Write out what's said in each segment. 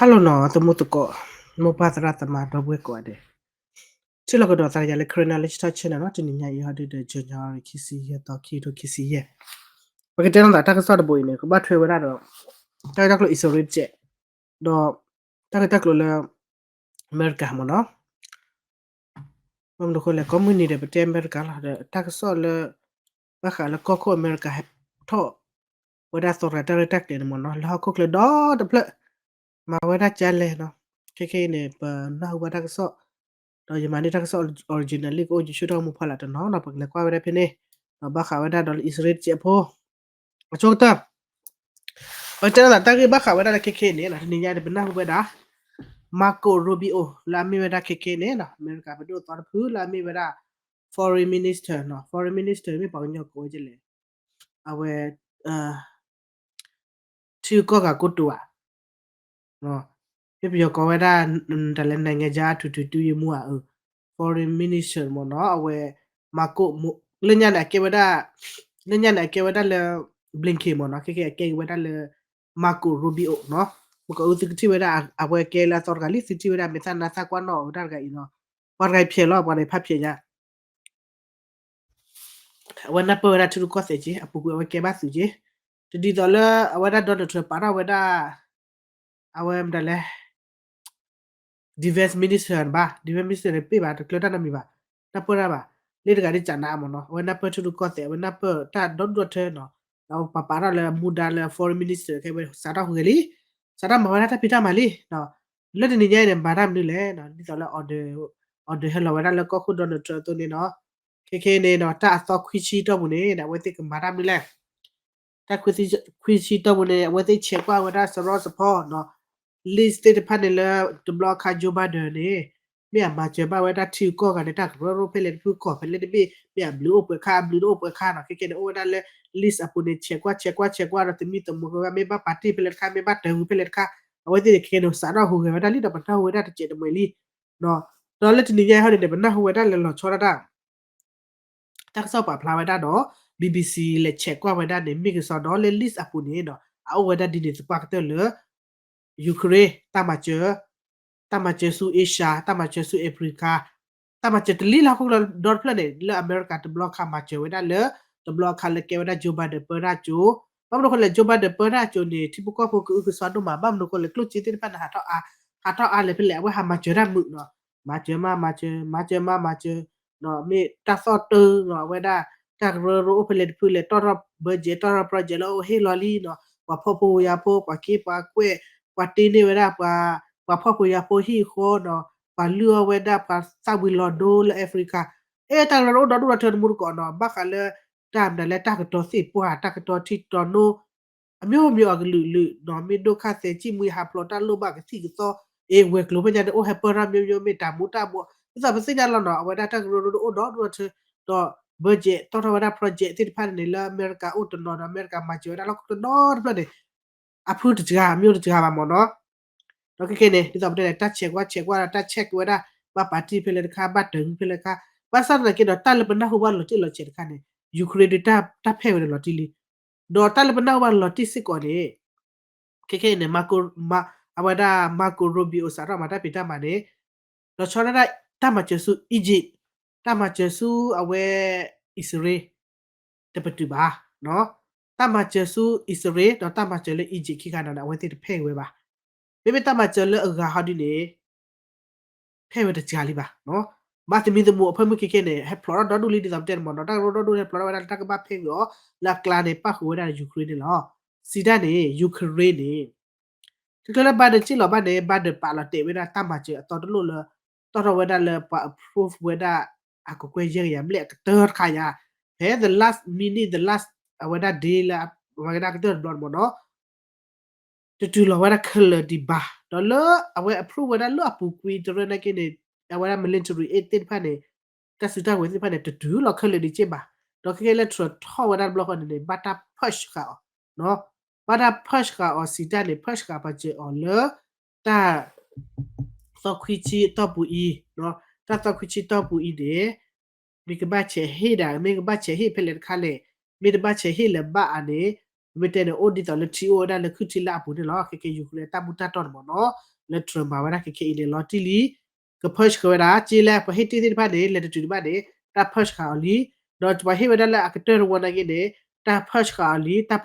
Hello နီၤ သမူသကိး မိၢ်ပၢ်သရၣ်သမါဒီပုၢ်ဝဲၢ်ကိးဂၤဒဲး, ထံၣ်လိာ်ကဒီးသးယၤလၢ Karen Knowledge Talk Channel နီၤ, တနံၤညါအံၤ ဟီဒုဒီး January ခံဆံယဲၢ်သီ ခံကထိခံဆံယဲၢ်, ပကတဲလိာ်သးတၢ်ကစီၣ်တဘိအံၤန့ၣ် ကဘၣ်ထွဲဝဲဒၣ်ဒီး တၢ်ဂ့ၢ်တၢ်ကျိၤအံၣ်စရ့လးတကဲး, ဒီး တၢ်ဂ့ၢ်တၢ်ကျိၤလၢ အမဲရကၤမ့ၢ်နီၤ ဘၣ်မနုၤအဃိလဲၣ် ကိးမုၢ်နံၤဒီး ပတဲအမဲရကၤလီၤဒီး တၢ်ကစီၣ်လၢ ဘၣ်ဃးလၢကီၢ်ခိၣ်အမဲရကၤဟဲထီၣ်ဝဲဒၣ်သီတဂၤတၢ်ရဲၣ်တၢ်ကျဲၤန့ၣ်မ့ၢ်နီၤ လၢဟီၣ်ခိၣ်ချၢဒီတဖျၢၣ် မၤဝဲဒၣ်ကလဲၣ်နီၤ, ခဲခဲအံၤန့ၣ် ပနၢ်ဟူဘၣ်တၢ်ကစီၣ်, ဒီးယမၤန့ၢ်တၢ်ကစီၣ် original လံ ကအိၣ်ယဆိကမိၣ်ဖီလာ်တနီၤနီၤ ပကလဲၤကွၢ်ဝဲဒၣ်ဖဲန့ၣ်, ဒီးဘၣ်ဃးဝဲဒၣ်ဒီးလၢအံၣ်စရ့လးတကဲးဖိ အဆိကတၢၢ် ပတဲလိာ်သးတၢ်ဂ့ၢ်ဘၣ်ဃးဝဲဒၣ်လၢခဲခဲအံၤန့ၣ် တနံၤညါန့ၣ် ပနၢ်ဟူဝဲဒၣ် Marco Rubio လၢအမ့ၢ်ဝဲဒၣ်ခဲခဲအံၤန့ၣ် အမဲရကၤပဒိၣ်သီတဖုလၢအမ့ၢ်ဝဲဒၣ် foreign minister နီၤ, foreign minister မ့ၢ်ပှၤကညီကိးဝဲဒ်လဲၣ်, အဝဲ ထံဂုၤကီၢ်ဂၤကိတိာ်ဧါ, မ့ၢ်ပယီၤကိးဝဲဒၣ် တၢ်လၢ နိုင်ငံခြားအထူး ဒုတိယမှူး ဧါ, foreign minister မ့ၢ်နီၤ အဝဲ Marco လၢညါန့ၣ်အကဲဝဲဒၣ် လၢညါန့ၣ် အကဲဝဲဒၣ်လၢ Blinken မ့ၢ်နီၤ ခဲခဲအကဲဝဲဒၣ်လၢ Marco Rubio နီၤ, မ့ၢ်ကအိၣ်သုကထံၣ်ဝဲဒၣ် အဝဲကဲလၢအသီတဂၤလံ သုထံၣ်ဝဲဒၣ် မဲာ်သၣ်နါသၣ်ကွၢ်နီၣ်အီၤတၢ်တဂၤအံၤနီၤ, ပှၤတဂၤအံၤဖျဲးလီၤ ပှၤတဂၤအံၤဖးဖျဲးညါ အဝဲနၢ်ပၢၢ်ဝဲဒၣ်ထံရူၢ်ကီၢ်သဲးက့ အပူၤကွံာ်အဝဲကဲဘၣ်သုးက့, တဒ်သိးလၢအဝဲဒၣ် Donald Trump ပာ်ထီၣ်ဝဲဒၣ် အဝဲမတၤလဲၣ် defense minister ဘၣ် defense minister န့ၣ်ပ့ၢ်ဘၣ် တကျၢၤတၢ်နီတမံၤဘၣ်, နၢ်ပၢၢ်တၢ်ဘၣ်, လၢတဂၤဒ်ကနးမ့ၢ်နီၤ အဝဲနၢ်ပၢၢ်ထံရူၢ်ကီၢ်သဲး အဝဲနၢ်ပၢၢ်တၢ်ဒီဒူၣ်ဒီထၢနီၤ, ဒီးပပာ်ထီၣ်လၢမူဒါလၢ foreign minister ခဲဝဲစးထီၣ်ဟူးဂဲၤလံ, စးထီၣ်မၤဝဲဒၣ်တၢ်ဖံးတၢ်မၤလံ, လၢတနံၤညါအံၤန့ၣ် မၤတၢ်မနုၤလဲၣ်, ဒ်သိးလၢ order order ဟဲလီၤဝဲဒၣ်လၢကီၢ်ခိၣ် Donald Trump အသိးန့ၣ်နီၤ, ခဲခဲအံၤန့ၣ်နီၤ တၢ်အသီခွံဆံတီၢ်ပူၤန့ၣ် အဝဲသ့ၣ်ကမၤတၢ်မနုၤလဲၣ် တၢ်ခွံဆံတီၢ်ပူၤန့ၣ် အဝဲသ့ၣ်ဆဲးကွၢ်ဝဲဒၣ်စရီစဖီနီၤ, list သ့ၣ်တဖၣ်န့ၣ်လၢ တဘျီအခါ Joe Biden န့ၣ် မ့ၢ်အမၤစၢၤဘၣ်ဝဲဒၣ်ထံဂုၤကီၢ်ဂၤန့ၣ် တၢ်ကရၢကရိဖဲလဲၣ်တဖုကီၢ်ဖဲလဲၣ်တဘ့ၣ် မ့ၢ်အဘျုးအိၣ်ပှဲၤခါ အဘျုးတအိၣ်ပှဲၤခါနီၤ, ခဲခဲန့ၣ် အိၣ်ဝဲဒၣ်လၢ list အပူၤန့ၣ် ဆဲးကွၢ်ဆဲးကွၢ်ဆဲးကွၢ်ဒီးသမံသမိးဝဲ မ့ၢ်ဘၣ်ပၣ်တံၣ်ဖဲလဲၣ်တခါ မ့ၢ်ဘၣ်တၢ်ဂုၤဖဲလဲၣ်တခါ, အဝဲသ့ၣ်န့ၣ်ခဲခဲန့ၣ် စးထီၣ်ဟူးဂဲၤဝဲဒၣ်လံဒီးပနၢ်ဟူဝဲဒၣ်တစဲးတမှဲၤလံ ဒီးလၢတနံၤညါအံၤဟီဒ်န့ၣ် ပနၢ်ဟူဝဲဒၣ်လၢလီၤဆီဒၣ်တၢ် တၢ်ကစီၣ်ပာ်ဖျါဝဲဒၣ်ဒီး BBC လဲၤဆဲးကွၢ်ဝဲဒၣ်န့ၣ် မ့ၢ်ကစီဒီးလၢ list အပူၤန့ၣ်ဒီး အအိၣ်ဝဲဒၣ်ဒ်န့ၣ်သပှၢ်ကတၢၢ်လၢ Ukraine တၢ်မၤစၢၤ, တၢ်မၤစၢၤဆူ Asia တၢ်မၤစၢၤဆူ Africa တၢ်မၤစၢၤတလံလၢဟီၣ်ခိၣ်ဒီတဖျၢၣ်န့ၣ် လၢအမဲရကၤတဘျီခါမၤစၢၤဝဲဒၣ်လၢ တဘျီခါလၢကဲဝဲဒၣ် Joe Biden ပၢတၢ်ကၠိ, ဘၣ်မနုၤအဃိလဲၣ် Joe Biden ပၢတၢ်ကၠိန့ၣ် ထံဖိကီၢ်ဖိကအုကစွါဒိၣ်မး ဘၣ်မနုၤအဃိလဲၣ် ကျိၣ်စ့သ့ၣ်တဖၣ်န့ၣ် ဟးထီၣ်အါ, ဟးထီၣ်အါလဲၣ်ဖဲလဲၣ် အဝဲဟးမၤစၢၤတၢ်မုာ်နီၤ, မၤစၢၤမးမၤစၢၤ မၤစၢၤမးမၤစၢၤ, မ့ၢ်တၢ်သီၣ်တၢ်နီၤ အဝဲဒၣ် တၢ်ကရၢကရိအိၣ်ဖဲလဲၣ်တဖုလဲၣ် တီၣ်ထီၣ် budget တီၣ်ထီၣ် project လၢအိၣ်ဟ့ၣ်လီၤလံနီၤ, ပှၤဖှီၣ်ဖိယာ်ဖိ ပှၤက့ပှၤကွဲၢ် ပှၤတ့န့ၢ်ဝဲဒၣ် ပှၤဖှီၣ်ဖိယာ်ဖိဟံၣ်ဃီနီၤ, ပှၤလုၢ်အီၣ်ဝဲဒၣ်ပှၤသၣ်ဝံၤလီၤဒိလၢ Africa, အဲ တၢ်ကရၢကရိအိၣ်ဒီဒူၣ်ဒီထၢတမူတကိးနီၤ, ဘၣ်ဃးလၢ တၢ်မတၤလဲၣ်တၢ်ကတီၤသ့ၣ်ပှၢ် တၢ်ကတီၤထံတီၤနိ အမျိုးမျိုးအကလုာ်လုာ်နီၤ, မ့ၢ်ဒိၣ်ခါသဲးကံၣ်မှံဟးဖျိးတၢ်လိၣ်ဘၣ်ကသံၣ်ကသီ, အ့ ဝဲၤကျိၤဖဲညါန့ၣ် အိၣ်ဟဲပၢၢ်ထီၣ် မျိုးမျိုး မ့ၢ်တၢ်မူတၢ်ဘှီး ဒ်သိးပသ့ၣ်ညါလီၤနီၤ, အဝဲဒၣ်တၢ်ကရၢကရိအိၣ်ဒီဒူၣ်ဒီထၢ ဒီး budget တီၣ်ထီၣ်ဝဲဒၣ် project သ့ၣ်တဖၣ်န့ၣ် လၢအမဲရကၤအိၣ်တနီၤဒီး အမဲရကၤမၤစၢၤဝဲဒၣ်လီၢ်ခိၣ်တနီၤတဖျၢၣ်န့ၣ် အဖုတစှၤ အမျိုးတစှၤဘၣ်မ့ၢ်နီၤ, ဒီးခဲခဲန့ၣ် ဒ်သိးပတဲန့ၣ် တၢ်ဆဲးကွၢ်ဆဲးကွၢ်ဒီး တၢ်ဆဲးက့ၤဝဲဒၣ် ဘၣ်ပၣ်တံၣ်ဖဲလဲၣ်တခါ ဘၣ်တၢ်ဂုၤဖဲလဲၣ်တခါ, ဘၣ်ဆၣ်သနာ်က့ဒီး တၢ်လၢပနၢ်ဟူဘၣ်လီၤတံၢ်လီၤဆဲးတခါန့ၣ် Ukraine ဒုး တၢ်ဖဲၣ်ဝဲဒၣ်လီၤတံၢ်လံ, ဒီးတၢ်လၢပနၢ်ဟူဘၣ်လီၤတံၢ်စ့ၢ်ကီးန့ၣ် ခဲခဲအံၤန့ၣ် အဝဲဒၣ် Marco Rubio စးထီၣ်မၤတၢ်ဖံးတၢ်မၤန့ၣ် လီၤဆီဒၣ်တၢ် တၢ်မၤစၢၤဆူ Egypt, တၢ်မၤစၢၤဆူအဝဲ အံၣ်စရ့လး တပတုာ်ဘၣ်, တၢ်မၤစၢၤဆူအံၣ်စရ့လး ဒီးတၢ်မၤစၢၤလၢ Egypt ခံခါန့ၣ် အဝဲသ့ၣ်တဖဲၣ်ဝဲဘၣ်, မ့မ့ၢ်တၢ်မၤစၢၤလၢအဂၤဟီဒ်န့ၣ် ဖဲၣ်ဝဲတစှၤလံဘၣ်, ဘၣ်သမံသမိးအဖၢမုၢ်ခံခဲန့ၣ် ဟဲဖျိးထီၣ်ဒီဒူၣ်လံ ဒ်သိးပတဲန့ၣ်မ့ၢ်နီၤ, တၢ်ကရၢကရိဒီဒူၣ်ဟဲဖျိးထီၣ်ဝဲဒၣ်လၢတၢ်ကဘၣ်ဖဲၣ်ဝံၤအီၤ လၢအကျါန့ၣ် ပၣ်ဃုာ်ဝဲဒၣ် Ukraine န့ၣ်လီၤ, စံးတၢ်န့ၣ် Ukraine န့ၣ် တချုးလၢ Biden စံၣ်လီၤဘၣ်န့ၣ် Biden ပာ်လီၤတဲာ်ဝဲဒၣ်တၢ်မၤစၢၤအသီတလိၣ်လၢ တီၣ်ထီၣ်ဝဲဒၣ်လၢပှၤ approve ဝဲဒၣ် အကကွဲၢ်ယဲၢ်ကယၤဘျဲၣ်အကတၢၢ်တခါယၤ, ဖဲ the last minute the last အဝဲဒၣ် day လၢ အဝဲဒၣ်ကတၢၢ်တဘျီန့ၣ်မ့ၢ်နီၤ တတုၤလီၤဝဲဒၣ်ခဲလၢာ်ဒံးဘၣ်, ဒီးလၢအဝဲ approve ဝဲဒၣ်လၢအပူၤကွံာ်တရၢနာ်က့န့ၣ် အဝဲဒၣ် military aid သ့ၣ်တဖၣ်န့ၣ် တၢ်စုတၢ်ဝဲၤသ့ၣ်တဖၣ်န့ၣ် တတုၤလီၤခဲလၢာ်ဒံးက့ဘၣ်, ဒီးခဲခဲလၢ Trump ထီၣ်ဝဲဒၣ်တဘျီဃီန့ၣ်န့ၣ် ဘၣ်တၢ် push ဃာ်အီၤ ဘၣ်တၢ် push ဃာ်အီၤစံးတၢ်န့ၣ် push ဃာ်ပာ်စၢၤအီၤလၢ တၢ် သီခွံဆံတီၢ်ပူၤအံၤ, တၢ်သီခွံဆံတီၢ်ပူၤအံၤန့ၣ် မ့ၢ်ကဘၣ်ဆဲးဟ့ၣ်ဒၣ် မ့ၢ်ကဘၣ်ဆဲးဟ့ၣ်ဖဲလဲၣ်တခါလဲၣ်, မ့ၢ်တဘၣ်ဆဲးဟ့ၣ်လၢၤဘၣ်ဧါန့ၣ် ပမ့ၢ်တဲန့ၣ် အိၣ်ဒ်သိးလၢထံအိၣ်ဝဲဒၣ်လၢခုထံလၢအပူၤန့ၣ်လီၤ. ခဲကဲ Ukraine အတၢ်မူတၢ်တီၢ်န့ၣ်မ့ၢ်နီၤ လၢ Trump မၤဝဲဒၣ်ခဲကဲအံၤန့ၣ် လီၤတံၢ်လံ က purge ဃာ်ဝဲဒၣ် က့လၢပှၤဟ့ၣ်တ့ၢ်သ့ၣ်တဖၣ်န့ၣ် လဲၤတတုၤတဘၣ်န့ၣ် တၢ် purge ဃာ်အီၤလံ. ဒီးပှၤဟ့ၣ်ဝဲဒၣ်လၢအကတၢၢ်တဝီနာ်က့န့ၣ် တၢ် purge ဃာ်အီၤလံ တၢ်ပ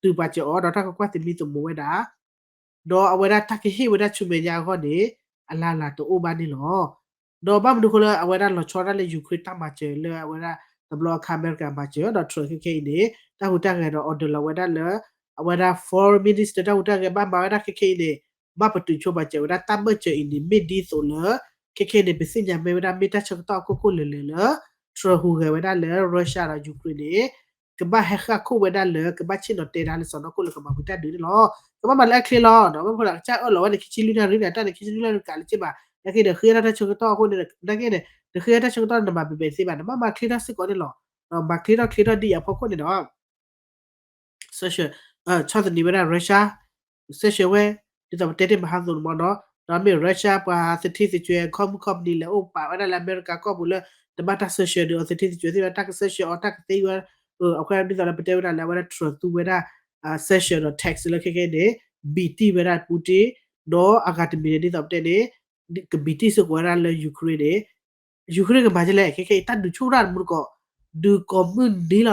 တုာ်ပာ်စၢၤအီၤ ဒီးတၢ်ကကွၢ်သမံသမိးဝဲဒၣ် ဒီးအဝဲဒၣ်တၢ်ကဟ့ၣ်ဝဲဒၣ်ဆူမဲာ်ညါအဂီၢ်န့ၣ် အလၢ်လၢ်တအိၣ်ဘၣ်န့ၣ်လီၤ. ဒီးဘၣ်မနုၤအဃိလၢအဝဲဒၣ်လီၤဆီဒၣ်တၢ်လၢ Ukraine တၢ်မၤစၢၤလၢအဝဲဒၣ်တဘျီအခါ အမဲရကၤမၤစၢၤ ဒီး Trump ခဲကဲအံၤန့ၣ် တၢ်ဟူးတၢ်ဂဲၤဒီး order လီၤဝဲဒၣ်လၢ အဝဲဒၣ် foreign minister တၢ်ဟူးတၢ်ဂဲၤဘၣ်မၤဝဲဒၣ်ခဲကဲအံၤန့ၣ် ဘၣ်ပတုာ်ဆိပာ်စၢၤဝဲဒၣ်တၢ်ဘၢၣ်စၢၤအံၤန့ၣ် မ့ၢ်ဒ်သိးလၢ ခဲကဲန့ၣ် ပသ့ၣ်ညါမ့ၢ်ဝဲဒၣ်မ့ၢ်တၢ်ဆၢကတီၢ်အခိၣ်ခိၣ်လၢာ်လၢာ်လၢ Trump ဟူးဂဲၤဝဲဒၣ်လၢ Russia ဒီး Ukraine န့ၣ် ကဘၣ်ဟဲဃၣ်ခိၣ်ဝဲဒၣ်လၢ ကဘၣ်ဆ့ၣ်နီၤတဲတၢ်လၢစီၤနီၢ်ခိၣ်လၢကမၤဝံၤတၢ်ဒုးန့ၣ်လီၤ. ကဘၣ်မၤလၢအချ့လီၤ. မ့ၢ်ဖိလၢကစၢ်အၢၣ်လီၤဝဲန့ၣ် ခံဆံလွံၢ်နၣ်ရံၣ်န့ၣ် တၢ်န့ၣ် ခံဆံလွံၢ်နၣ်ရံၣ်ကးလၢက့ဘၣ်. နာ်က့န့ၣ် ဃ့ထီၣ်တၢ်ဆၢကတီၢ်အဃိန့ၣ် နာ်က့န့ၣ် နဃ့ထီၣ်တၢ်ဆၢကတီၢ်န့ၣ် နမၤပ့ၤပဲာ်သ့ဘၣ် နဘၣ်မၤချ့ထီၣ်စ့ၢ်ကီးန့ၣ်လီၤ. မၤချ့ထီၣ်ချ့ထီၣ်ဒ်အံၤအဖီခိၣ်န့ၣ်ဒီး sanction ဆီၣ်သနံးဝဲဒၣ် Russia sanction ဝဲ ဒ်သိးပတဲတ့ၢ်မဟါသိးန့ၣ်မ့ၢ်နီၤ, ဒီးမ့ၢ် Russia ပှၤသထ့သကွဲၤ ခီမုၢ်ခီပနံၤ လဲၤအိၣ်ပာ်ဝဲဒၣ်လၢ အမဲရကၤကီၢ်ပူၤလၢ တဘၣ်တၢ် sanction ဒီးအသထ့သကွဲၤသ့ၣ်တဖၣ် တၢ်က sanction အီၤ တၢ်ကသ့ဝဲ အဃိဒ်သိးလၢပတဲဝဲဒၣ်လၢအဝဲဒၣ် Trump သူဝဲဒၣ် sanction ဒီး tax လၢခဲကဲန့ၣ် ဘံၣ်တံၢ်ဝဲဒၣ် Putin ဒီးအဂၤတမံၤန့ၣ် ဒ်သိးပတဲန့ၣ် ကဘံၣ်တံၢ်စ့ၢ်ကီးဝဲဒၣ်လၢ Ukraine န့ၣ် Ukraine ကမၤဒ်လဲၣ် ခဲကဲအံၤ တၢ်ဒုးဆူၣ်တၢ်မူတကိး ဒုးကိးမုၢ်နံၤလီၤဒီး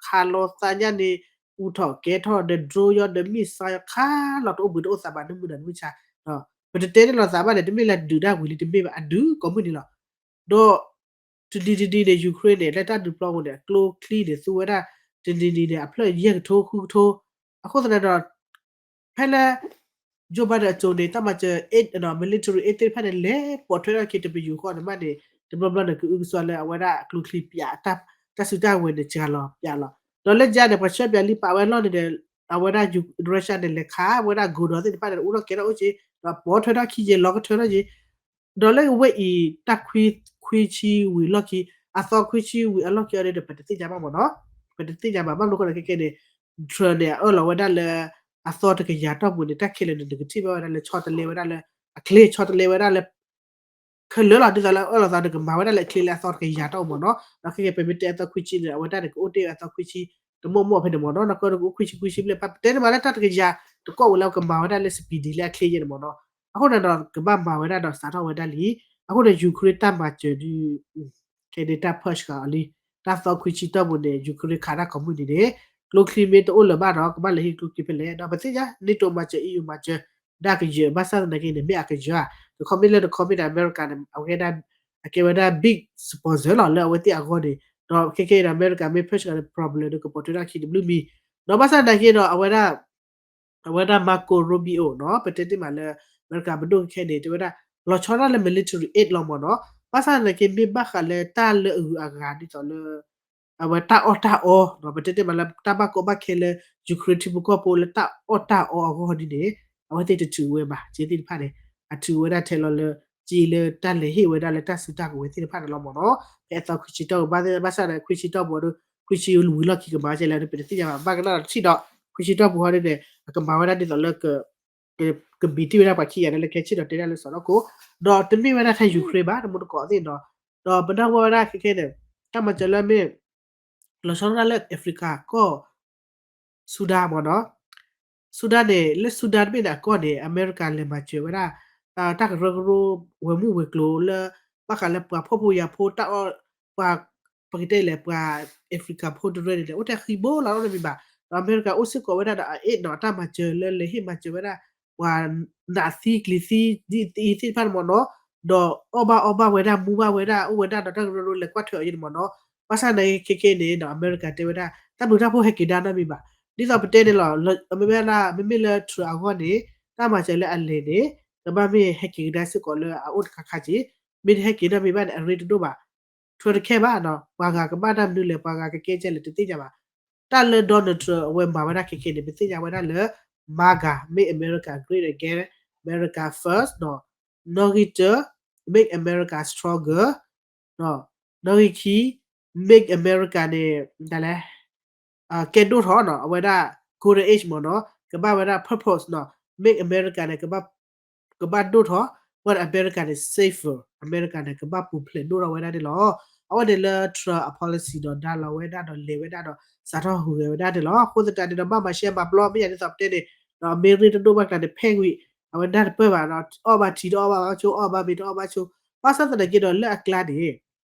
ခးလီၤသးညါန့ၣ် အူထီၣ်ကဲထီၣ်ဒီး drone ယီၤဒီး missile ယီၤ ခးလီၤတအိၣ်ဘှံးတအိၣ်သးဘၣ် နမုၢ်နၤနမုၢ်ဆါ, ပတတဲန့ၣ်လီၤသးဘၣ်န့ၣ် တမ့ၢ်လၢဒုးတၢ်ဝံၤလံ တမ့ၢ်ဘၣ် အဒုးကိးမုၢ်နံၤလီၤ. ဒီး တနံၤတနံၤန့ၣ် Ukraine န့ၣ် လၢတၢ်ဒုးပျီပူၤန့ၣ် အကျိချံန့ၣ် သူဝဲဒၣ် တနံၤနံၤန့ၣ် အဖျၢၣ်ယဲၢ်ကထိဃုကထိ, အဃိသတးဒီး ဖဲလၢ Joe Biden အစိၤန့ၣ် တၢ်မၤစၢၤ aid ဒီး military aid သ့ၣ်တဖၣ်န့ၣ် လဲၤပိာ်ထွဲထီၣ်က့ၤတပယူာ်ဃီန့ၣ်မးန့ၣ် တဘျီဘျီန့ၣ် ကအုကစွါလၢအဝဲဒၣ်အကျိချံပၠး တၢ်စုတၢ်ဝဲၤန့ၣ် စှၤလီၤပၠးလီၤ. ဒီးလၢယါန့ၣ် ပှၤဆှၢပၠးလံပာ်ဝဲလီၢ်န့ၣ်ဒီး အဝဲဒၣ် Russia န့ၣ် လဲၤခးဝဲဒၣ် godown သ့ၣ်တဖၣ်န့ၣ် အိၣ်ထီၣ်ကဲထီၣ်အိၣ်က့ၤ ဒီးပိာ်ထွဲထီၣ်ခံယဲၢ်လီၤကထၢထီၣ်က့ၤ ဒီးလၢဝဲအံၤ တၢ်ခွံဆံဝံၤလီၢ်ခံ အသီခွံဆံဝံၤအလီၢ်ခံအီၤန့ၣ်ဒီး ပတသ့ၣ်ညါဘၣ်မ့ၢ်နီၤ, ပတသ့ၣ်ညါဘၣ် ဘၣ်မနုၤအဃိန့ၣ် ခဲကဲန့ၣ် Trump န့ၣ် အအၢၣ်လီၤဝဲဒၣ်လၢ အသီတကယၤတီၢ်ပူၤန့ၣ် တၢ်ခဲလၢာ်န့ၣ် နကထံၣ်ဘၣ်ဝဲဒၣ်လၢဆီတလဲဝဲဒၣ်လၢ အချ့ ဆီတလဲဝဲဒၣ်လၢ ခဲလၢာ်လီၤ ဒ်သိးလၢအအၢၣ်လီၤသးန့ၣ် ကမၤဝဲဒၣ်လၢအချ့လၢအသီတကယၤတီၢ်ပူၤမ့ၢ်နီၤ, ဒီးခဲကဲပမ့ၢ်တဲအသီခွံဆံန့ၣ် အဝဲဒၣ်န့ၣ် ကအိၣ်တ့ၢ်အသီခွံဆံ တမိၢ်မိၢ်ဖဲန့ၣ်မ့ၢ်နီၤ, နီၢ်ကီၢ်ဒီးကအိၣ်ခွံဆံခွံဆံဘျဲၣ် ပတဲန့ၣ်မးလၢတၢ်တကယၤ တကီၢ်ဝဲလၢကမၤဝဲဒၣ်လၢ speedy လၢအချ့ယဲၢ်န့ၣ်မ့ၢ်နီၤ, အဃိန့ၣ်ဒီး ကဘၣ်မၤဝဲဒၣ်ဒီးစးထီၣ်ဝဲဒၣ်လံ, အဃိန့ၣ် Ukraine တၢ်မၤစၢၤဒုး ခဲန့ၣ်တၢ် push ဃာ်အီၤလံ, တၢ်သီခွံဆံတီၢ်ပူၤန့ၣ် Ukraine ခးတၢ်ကိးမုၢ်နံၤန့ၣ် ကျိချံမ့ၢ်တအိၣ်လၢၤဘၣ်ဒီး ကဘၣ်လဲၤဟံးကျိချံဖဲလဲၣ်, ဒီးပသ့ၣ်ညါ NATO မၤစၢၤ EU မၤစၢၤ ဒၣ်ကယၢၤ ဘၣ်ဆၣ်သနာ်က့န့ၣ် မ့ၢ်အကယၢၤဧါ, တခီမ့ၢ်လၢတခီမ့ၢ်ဒီး အမဲရကၤန့ၣ် အဝဲဒၣ် အကဲဝဲဒၣ် big sponsor လီၤ လၢအဝဲသ့ၣ်အဂီၢ်န့ၣ်, ဒီးခဲကဲဒီး အမဲရကၤမ့ၢ် push ဃာ်န့ၣ် problem ဒီးကပိာ်ထွဲထီၣ်ခံတဘျုးမံၤ, ဒီးဘၣ်ဆၣ်သနာ်က့ဒီး အဝဲဒၣ် အဝဲဒၣ် Marco Rubio နီၤ, ပတဲတ့ၢ်မးလၢ အမဲရကၤပဒိၣ်ခဲခဲန့ၣ် တဲဝဲဒၣ် လီၤဆီဒၣ်လၢ military aid လီၤမ့ၢ်နီၤ, ဘၣ်ဆၣ်သနာ်က့မ့ၢ်ဘၣ်ဃးလၢတၢ်လၢအဂုၤအဂၤဒ်သိးလၢ အဝဲတၢ်အီၣ်တၢ်အီနီၤ, ပတဲတ့ၢ်မးလၢတၢ်ဘၣ်ကီဘၣ်ခဲလၢ Ukraine ထံဖိကီၢ်ဖိလၢတၢ်အီၣ်တၢ်အီအဂီၢ်ဒ်န့ၣ် အဝဲသ့ၣ်တထုးဝဲဘၣ်, က့သ့ၣ်တဖၣ်န့ၣ် အထုးဝဲဒၣ်ထဲလီၤလၢ က့လၢတၢ်လဲၤဟ့ၣ်ဝဲဒၣ်လၢတၢ်စုတၢ်ကဝဲၤသ့ၣ်တဖၣ်န့ၣ်လီၤမ့ၢ်နီၤ, ဖဲအသီခွံဆံတီၢ်ပူၤ ဘၣ်သ့ၣ်ဘၣ်ဆၣ်ဒီး ခွံဆံတီၢ်ပူၤဒီး ခွံဆံဝံၤလီၢ်ခံကမၤကဲလဲၣ် ပတသ့ၣ်ညါဘၣ်, ဘၣ်ကနၣ်ဒီးထံၣ်ဒီး ခွံဆံတီၢ်ပူၤဟီဒ်န့ၣ် အကမၤဝဲဒၣ်ဒ်သိးလၢ ကဘံၣ်တံၢ်ဝဲဒၣ်ပှၤခံဂၤန့ၣ်လၢကဟဲဆ့ၣ်နီၤတဲဒၣ်လၢစီၤနီၢ်ခိၣ်, ဒီးတမ့ၢ်ဝဲဒၣ်ထဲ Ukraine ဘၣ် တမူတကိးသ့ၣ်နီၤ, ဒီးပနၢ်ဟူဝဲဒၣ်ခဲခဲန့ၣ် တၢ်မၤစၢၤလၢမ့ၢ် လီၤဆီဒၣ်တၢ်လၢ Africa ကီၢ် Sudan မ့ၢ်နီၤ, Sudan န့ၣ် လၢ Sudan တဘ့ၣ်န့ၣ်အကီၢ်န့ၣ် အမဲရကၤလဲၤမၤစၢၤဝဲဒၣ် တၢ်ကရၢကရိ ဝဲၤမုၣ်ဝဲၤကျိၤလၢ ဘၣ်ဃးလၢပှၤဖှီၣ်ဖိယာ်ဖိတၢ်အီၣ် ပှၤ ပကတဲလဲၣ် ပှၤ Africa ဖိတရၢန့ၣ် အိၣ်ထဲဃံဘိလီၤနီတမံၤဘၣ်, ဒီးအမဲရကၤအိၣ်စ့ၢ်ကီးဝဲဒၣ်ဒီး အ aid နီၤ တၢ်မၤစၢၤလၢလဲၤဟ့ၣ်မၤစၢၤဝဲဒၣ် ပှၤနးသံကျံၤသံ ဒ်အံၤသ့ၣ်တဖၣ်န့ၣ်မ့ၢ်နီၤ, ဒီးအီၣ်ဘၣ်အီဘၣ်ဝဲဒၣ် မူဘၣ်ဝဲဒၣ် အိၣ်ဝဲဒၣ်ဒီးတၢ်ကရၢကရိလဲၤကွၢ်ထွဲအီၤယဲန့ၣ်မ့ၢ်နီၤ, ဘၣ်ဆၣ်သနာ်က့ခဲခဲန့ၣ်ဒီး အမဲရကၤတဲဝဲဒၣ် တၢ်ဘျုးတၢ်ဖှိၣ်ဟဲက့ၤဒါနီတမံၤဘၣ်, ဒ်သိးပတဲန့ၣ်လီၤ, မ့မ့ၢ်လၢ Trump အဂီၢ်န့ၣ် တၢ်မၤစၢၤလၢအလဲၤန့ၣ် ကဘၣ်မ့ၢ်ဟဲက့ၤကဒါစ့ၢ်ကီးလၢအအိၣ်တခါခါက့ၤ, မ့ၢ်တဟဲက့ၤနီတမံၤဘၣ်န့ၣ် အရ့တဒိၣ်ဘၣ် Trump တခဲဘၣ်နီၤ, ပှၤဂၤကဘၣ်တၢ်မနုၤလဲၣ် ပှၤဂၤကကဲကဲလဲၣ် တသ့ၣ်ညါဘၣ်, တၢ်လၢ Donald Trump အဝဲမၤဝဲဒၣ်ခဲခဲန့ၣ် ပသ့ၣ်ညါဝဲဒၣ်လၢ MAGA, Make America Great Again, America First နီၤ, နီၣ်ဂံၢ်တၢ Make America Stronger နီၣ်ဂံၢ်ခံ Make America န့ၣ် ဒ်လဲၣ် ကဲဒိၣ်ထီၣ်နီၤ, အဝဲဒၣ် Golden Age မ့ၢ်နီၤ, ကဘၣ်ဝဲဒၣ် purpose နီၤ, Make America န့ၣ် ကဘၣ်ဒိၣ်ထီၣ်, ဝဲဒၣ် America န့ၣ် safer, America န့ၣ် ကဘၣ်ပူၤဖျဲးဒိၣ်ထီၣ်ဝဲဒၣ်န့ၣ်လီၤ. အဝဲန့ၣ်လၢ Trump အ policy ဒီးဒါလီၤဝဲဒၣ်ဒီးလဲၤဝဲဒၣ်ဒီး စးထီၣ်ဟူးဂဲၤဝဲဒၣ်န့ၣ်လီၤ. အဃိသတးန့ၣ်ဒီး ဘၣ်မၤရှဲမၤပျီမ့ၢ်ယၤဒ်သိးပတဲန့ၣ် ဒီးအမ့ၢ်ရ့တဒိၣ်ဘၣ်ကျါန့ၣ် ဖဲကွံာ် အဝဲနၢ်တပၢၢ်ဘၣ်ဒီး အီၣ်ဘၣ်ထံတအီၣ်ဘၣ်ဘၣ်ဆိ အီၣ်ဘၣ်မ့ၤတအီၣ်ဘၣ်ဆိ, ဘၣ်ဆၣ်သနာ်က့ဒီးလၢအကျါန့ၣ်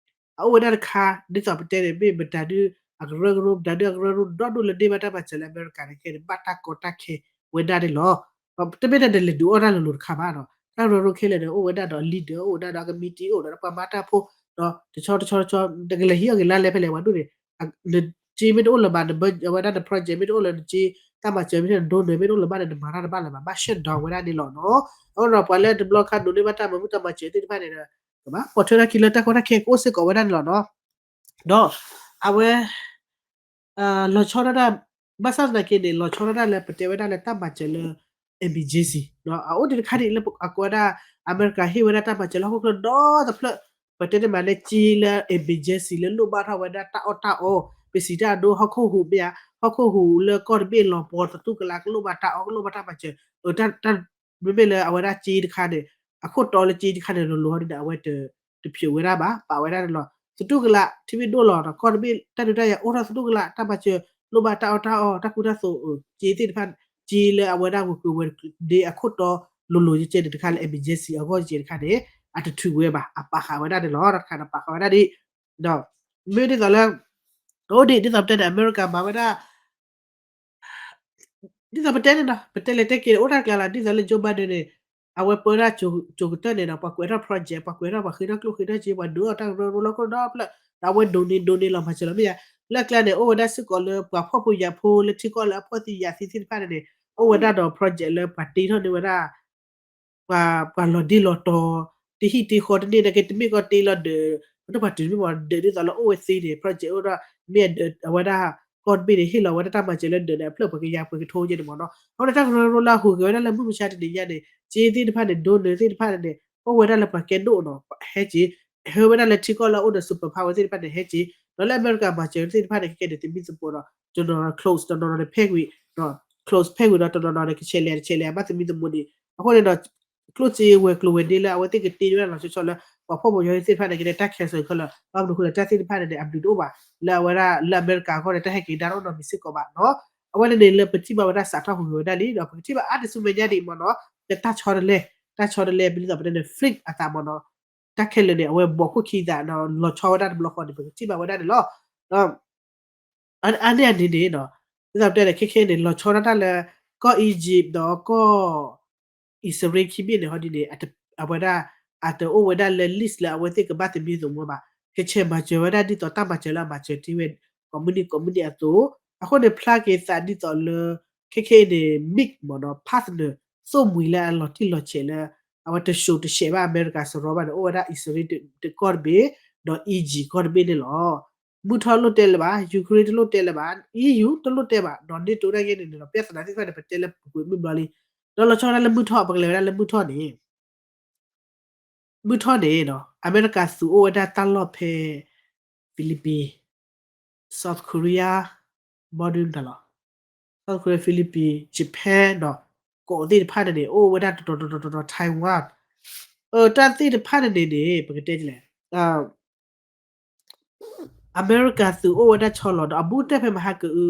အအိၣ်ဝဲဒၣ်တခါ ဒ်သိးပတဲန့ၣ် မ့ၢ်မတၤဒုအကရၢကရိ မတၤဒုအကရၢကရိ ဒီဒိၣ်လၢန့ၢ်ဘၣ်တၢ်မၤစၢၤလၢအမဲရကၤန့ၣ် ခဲန့ၣ် ဘၣ်တၢ်ကီတၢ်ခဲဝဲဒၣ်န့ၣ်လီၤ. တမ့ၢ်တၢ်တလဲၤဒုးအီၣ်တၢ်လိၤလိၤတခါဘၣ်ဒီး တၢ်ကရၢကရိခဲလၢာ်န့ၣ် အိၣ်ဝဲဒၣ်ဒီး leader အိၣ်ဝဲဒၣ်ဒီးအကမံးတံာ် အိၣ်ဒီးပှၤမၤတၢ်ဖိ ဒီးတဆီတဆီတဆီ နကလဲၤဟံးအီၣ်က့ၤလါလဲဖဲလဲၣ် ပှၤဒိၣ်န့ၣ် နစ့မ့ၢ်တအိၣ်လၢၤဘၣ် န budget ဝဲဒၣ်န project မ့ၢ်တအိၣ်လၢၤ နစ့တၢ်မၤစၢၤမ့ၢ်တအိၣ်လၢၤ န donor မ့ၢ်တအိၣ်လၢၤဘၣ်န့ၣ် နမၤတၢ်တဘၣ်လၢၤဘၣ် ဘၣ် shutdown ဝဲဒၣ်န့ၣ်လီၤနီၤ. အဃိဒီးပှၤလၢတဘျီခါဒိးန့ၢ်ဘၣ်တၢ်မၤမုာ်တၢ်မၤစၢၤသ့ၣ်တဖၣ်န့ၣ်ဒီး ကဘၣ်ပိာ်ထွဲထီၣ်ခံလၢတၢ်ကီတၢ်ခဲကအိၣ်စ့ၢ်ကီးဝဲဒၣ်န့ၣ်လီၤနီၤ. ဒီးအဝဲ လီၤဆီဒၣ်တၢ် ဘၣ်ဆၣ်သနာ်က့န့ၣ် လီၤဆီဒၣ်တၢ်လၢပတဲဝဲဒၣ်လၢတၢ်မၤစၢၤလၢ emergency အအိၣ်ဒံးတခါဒံးလၢအကိးဝဲဒၣ် အမဲရကၤဟ့ၣ်ဝဲဒၣ်တၢ်မၤစၢၤလၢဟီၣ်ခိၣ်ချၢဒီတဖျၢၣ် ပတဲန့ၣ်မးလၢစ့လၢ emergency လၢလိၣ်ဘၣ်ထီၣ်ဝဲဒၣ်တၢ်အီၣ်တၢ်အီ ပစံးတၢ်အဒိ ဟီၣ်ခိၣ်ဟူးမ့ၢ်ဧါ ဟီၣ်ခိၣ်ဟူးလၢကီၢ်တဘ့ၣ်လီၤပှီၤသတူၢ်ကလာ် ကလိၣ်ဘၣ်တၢ်အီၣ် ကလိၣ်ဘၣ်တၢ်မၤစၢၤ တၢ် မ့မ့ၢ်လၢအဝဲဒၣ်စ့တခါန့ၣ် အခိၣ်တီလၢစ့တခါန့ၣ် လိၤလိၤဟီဒ်န့ၣ် အဝဲတ တဖျိးဝဲဒၣ်ဘၣ် ပာ်ဝဲဒၣ်န့ၣ်လီၤ. သတူၢ်ကလာ် ထံဘ့ၣ်ဒိၣ်လီၤဒီး ကီၢ်တဘ့ၣ် တၢ်ဒုးတၢ်ယၤအိၣ်ထီၣ်သတူၢ်ကလာ် တၢ်မၤစၢၤ လိၣ်ဘၣ်တၢ်အီၣ်တၢ်အီ တၢ်ကူတၢ်သိး စ့သ့ၣ်တဖၣ် စ့လၢအဝဲဒၣ်ဝဲၤကွဲးဝဲၤဒ့အခိၣ်တီ လိၤလိၤကဲကဲန့ၣ်တခါလၢ emergency အဂီၢ်ကဲကဲတခါန့ၣ် အတထုးဝဲဘၣ် အပာ်ဃာ်ဝဲဒၣ်န့ၣ်လီၤ. တခါန့ၣ်ပာ်ဃာ်ဝဲဒၣ်ဒ် ဒီး မ့ၢ်ဒ်သိးလၢ အိၣ်ဒံးဒ်သိးပတဲန့ၣ် အမဲရကၤမၤဝဲဒၣ် ဒ်သိးပတဲန့ၣ်နီၤ ပတဲလဲၤတဲက့ၤန့ၣ် အိၣ်တၢ်ကျါလီၤ ဒ်သိးလၢ Joe Biden န့ၣ် အဝဲပၢဝဲဒၣ်ကၠိၤကတၢၢ်န့ၣ်ဒီး ပှၤကွဲးထီၣ် project ပှၤကွဲးထီၣ်ပှၤဃ့ထီၣ်ကျိၣ်ဃ့ထီၣ်စ့ ပှၤဒုးအီၣ်တၢ်ကရၢကရိလီၢ်ခိၣ်ဒီဖျၢၣ် ဒီးအဝဲဒိးန့ၢ်ဒိးန့ၢ်လီၤမၤစၢၤလီၤမ့ၢ်ဧါ လၢအကျါန့ၣ် အိၣ်ဝဲဒၣ်စ့ၢ်ကီးလၢပှၤဖှီၣ်ဖိယာ်ဖိလၢထံကီၢ်လၢအဖှီၣ်သံယာ်သံသ့ၣ်တဖၣ်န့ၣ်န့ၣ် အိၣ်ဝဲဒၣ်ဒီး project လၢပှၤတ့ထီၣ်န့ၢ်ဝဲဒၣ် ပှၤ ပှၤလီၤဒ့လီၤတီၤ တဟံၣ်တ့ဃီတန့ၢ်နာ်က့ တမ့ၢ်ကီတ့လီၤဒၢး ပတပှၤတုၤမ့ၢ်မ့ၢ်ဒၢးဒ်သိးလၢအိၣ်ဝဲသ့န့ၣ် project အိၣ်ဒီး မ့ၢ်အဒၢးအဝဲဒၣ် ကီၢ်တဘ့ၣ်န့ၣ် ဟ့ၣ်လီၤဝဲဒၣ်တၢ်မၤစၢၤလၢဒၢးန့ၣ် အဖျၢၣ်ပှဲၤကယၤပှဲၤကထိယဲန့ၣ်မ့ၢ်နီၤ အဃိန့ၣ် တၢ်ကရၢကရိလၢအဟူးဂဲၤဝဲဒၣ်လၢမုၢ်မဆါတနံၤညါန့ၣ် စ့သ့ၣ်တဖၣ်န့ၣ် ဒိးန့ၢ်သ့ၣ်တဖၣ်န့ၣ်န့ၣ် အိၣ်ဝဲဒၣ်လၢပှၤကဲဒိၣ်နီၤ ဟဲက့ၤ ဟဲဝဲဒၣ်လၢထံကီၢ်လၢအအိၣ်ဒီး super power သ့ၣ်တဖၣ်န့ၣ် ဟဲက့ၤ ဒီးလၢအမဲရကၤမၤစၢၤသ့ၣ်တဖၣ်န့ၣ် ကကဲဒိၣ်သမံသမိးဒီး တနီၤနီၤ close တနီၤနီၤန့ၣ် ဖဲကွံာ် close ဖဲကွံာ်ဒီး တနီၤနီၤန့ၣ် ကဆဲးလဲၤတဆဲးလဲၤ အဘၣ်သမံသမိးန့ၣ် အဃိန့ၣ်ဒီး ကျိၣ်စ့ဝဲၤကျိၤဝဲၤဒ့လၢအဝဲသ့ၣ်ကတ့ဝဲဒၣ်လီၤဆီဆီလၢ ပှၤဖှီၣ်ဖိယာ်ဖိသ့ၣ်တဖၣ်န့ၣ် ကဒဲးတၢ် cancel ခဲလၢာ် ဘၣ်မနုၤအဃိလဲၣ် တၢ်သ့ၣ်တဖၣ်န့ၣ်န့ၣ် အဘျုးတအိၣ်ဘၣ် လၢအဝဲဒၣ်လၢအမဲရကၤအဂီၢ်န့ၣ် တၢ်ဟဲက့ၤဒါတအိၣ်နီတမံၤစ့ၢ်ကီးဘၣ်နီၤ အဝဲန့ၣ်န့ၣ် လၢပထံၣ်ဘၣ်ဝဲဒၣ်စးထီၣ်ဟူးဂဲၤဝဲဒၣ်လံ ဒီးပကထံၣ်ဘၣ်အါတစူၣ်မဲာ်ညါဒံးမ့ၢ်နီၤ လၢတၢ်ဆီတလဲ တၢ်ဆီတလဲ ပဒ်သိးပတဲန့ၣ် flip အသးမ့ၢ်နီၤ တၢ်ခဲလၢာ်န့ၣ် အဝဲဘီၣ်ခိၣ်ခံသးဒီး လီၤဆီဝဲဒၣ်တဘျီဃီန့ၣ် ပကထံၣ်ဘၣ်ဝဲဒၣ်န့ၣ်လီၤ. ဒီး အါန့ၢ်အန့ၣ်န့ၣ် ဒ်သိးပတဲန့ၣ် ခဲခဲန့ၣ် လီၤဆီဒၣ်တၢ်လၢ ကီၢ် Egypt ဒီးကီၢ် အံၣ်စရ့လးခံဘ့ၣ်န့ၣ် ဟီဒ်န့ၣ် အဝဲဒၣ် အတအိၣ်ဝဲဒၣ်လၢ list လၢအဝဲသ့ၣ်ကဘၣ်သမံသမိးဘၣ် ကဆဲးမၤစၢၤဝဲဒၣ်ဒ်သိးတၢ်မၤစၢၤလၢအမၤစၢၤတ့ၢ်ဝဲ ကိးမုၢ်နံၤကိးမုၢ်နံၤအသိး အဃိန့ၣ် ဖျါက့ၤသးဒ်သိးလၢ ခဲခဲအံၤန့ၣ် မ့ၢ်မ့ၢ်နီၤ partner သိၣ်မှံၤလၢအလီၤတံၢ်လီၤဆဲးလၢ အဝဲတၡိၤတဆဲးဘၣ်အမဲရကၤစရီဘၣ်န့ၣ် အိၣ်ဝဲဒၣ်အံၣ်စရ့လးတကီၢ်တဘ့ၣ် ဒီး Egypt ကီၢ်တဘ့ၣ်န့ၣ်လီၤ. မုၢ်ထီၣ်လိၣ်တဲလၢၤဘၣ် Ukraine တလိၣ်တဲလၢၤဘၣ် EU တလိၣ်တဲဘၣ် ဒီး NATO ဒၣ်က့န့ၣ်န့ၣ်ဒီး ပြဿနာသ့ၣ်တဖၣ်န့ၣ် ပတဲလၢပူၤကွံာ်မုၢ်ဘျီလံ ဒီးလီၤဆီဒၣ်လၢမုၢ်ထီၣ် ပကလဲၤဝဲဒၣ်လၢမုၢ်ထီၣ်န့ၣ် မုၢ်ထီၣ်န့ၣ် အမဲရကၤသုးအိၣ်ဝဲဒၣ်တၢ်လီၢ်ဖဲ Philippines, South Korea, ဘီဒုတၢ်လီၤ South Korea, Philippines, Japan ဒီး ကီးသ့ၣ်တဖၣ်န့ၣ်န့ၣ် အိၣ်ဝဲဒၣ်တတီၤတတီၤတတီၤ Taiwan တၢ်သ့ၣ်တဖၣ်န့ၣ်န့ၣ်န့ၣ် ပကတဲလဲၣ် အမဲရကၤသုးအိၣ်ဝဲဒၣ်ဆီလီၤဒီး အဘူးကတၢၢ်ဖဲမဟါကအု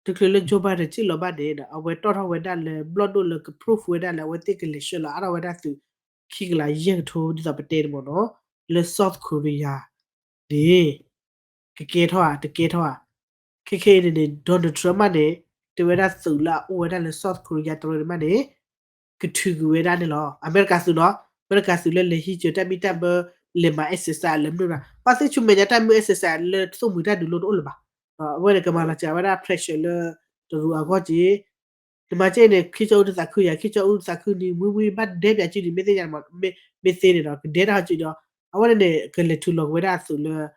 တချုးလၢ Joe Biden ထံၣ်လီၤဘၣ်န့ၣ်ဒီး အဝဲတီၣ်ထီၣ်ဝဲဒၣ်လၢဘျီၣ်ဒိၣ်လၢက proof ဝဲဒၣ်လၢအဝဲသ့ၣ်ကလဲၤဆှၢလီၤအါထီၣ်ဝဲဒၣ်သုး ခံကလးယဲၢ်ကထိ ဒ်သိးပတဲန့ၣ်မ့ၢ်နီၤ လၢ South Korea န့ၣ် ကကဲထီၣ်ဧါ တကဲထီၣ်ဧါ ခဲခဲအံၤန့ၣ်န့ၣ် Donald Trump မးန့ၣ် တဲဝဲဒၣ်သုးလၢအအိၣ်ဝဲဒၣ်လၢ South Korea တရၢန့ၣ်မးန့ၣ် ကထုးကွံာ်ဝဲဒၣ်န့ၣ်လီၤ. အမဲရကၤသုးနီၤ အမဲရကၤသုးလၢလဲၤဟံးစၢၤတၢ်မံတၢ်ဘၢ လဲၤမၤ exercise လၢမနုၤဘၣ် ပှၤသ့ၣ်ဆူမဲာ်ညါတၢ်မုၢ် exercise လၢသိၣ်မှံၤတၢ်ဒုးလိတအိၣ်လၢၤဘၣ်. အဝဲန့ၣ်ကမၤလီၤစှၤဝဲဒၣ် pressure လၢ တရူးအဂီၢ်က့ နမၤကဲအံၤန့ၣ် ခံကၠီအူတသးခုယၤ ခံကၠီအူတသးခုနံၤ ဝံဝံဘၣ်ဒဲပၠးစုန့ၣ် မ့ၢ်သ့ၣ်ညါ မ့ၢ်သ့န့ၣ်ဒီး ကဒဲတၢ်ဟီစုဒီး အဝဲန့ၣ်န့ၣ် ကလဲၤထုးလီၤက့ၤဝဲဒၣ်အသုးလၢ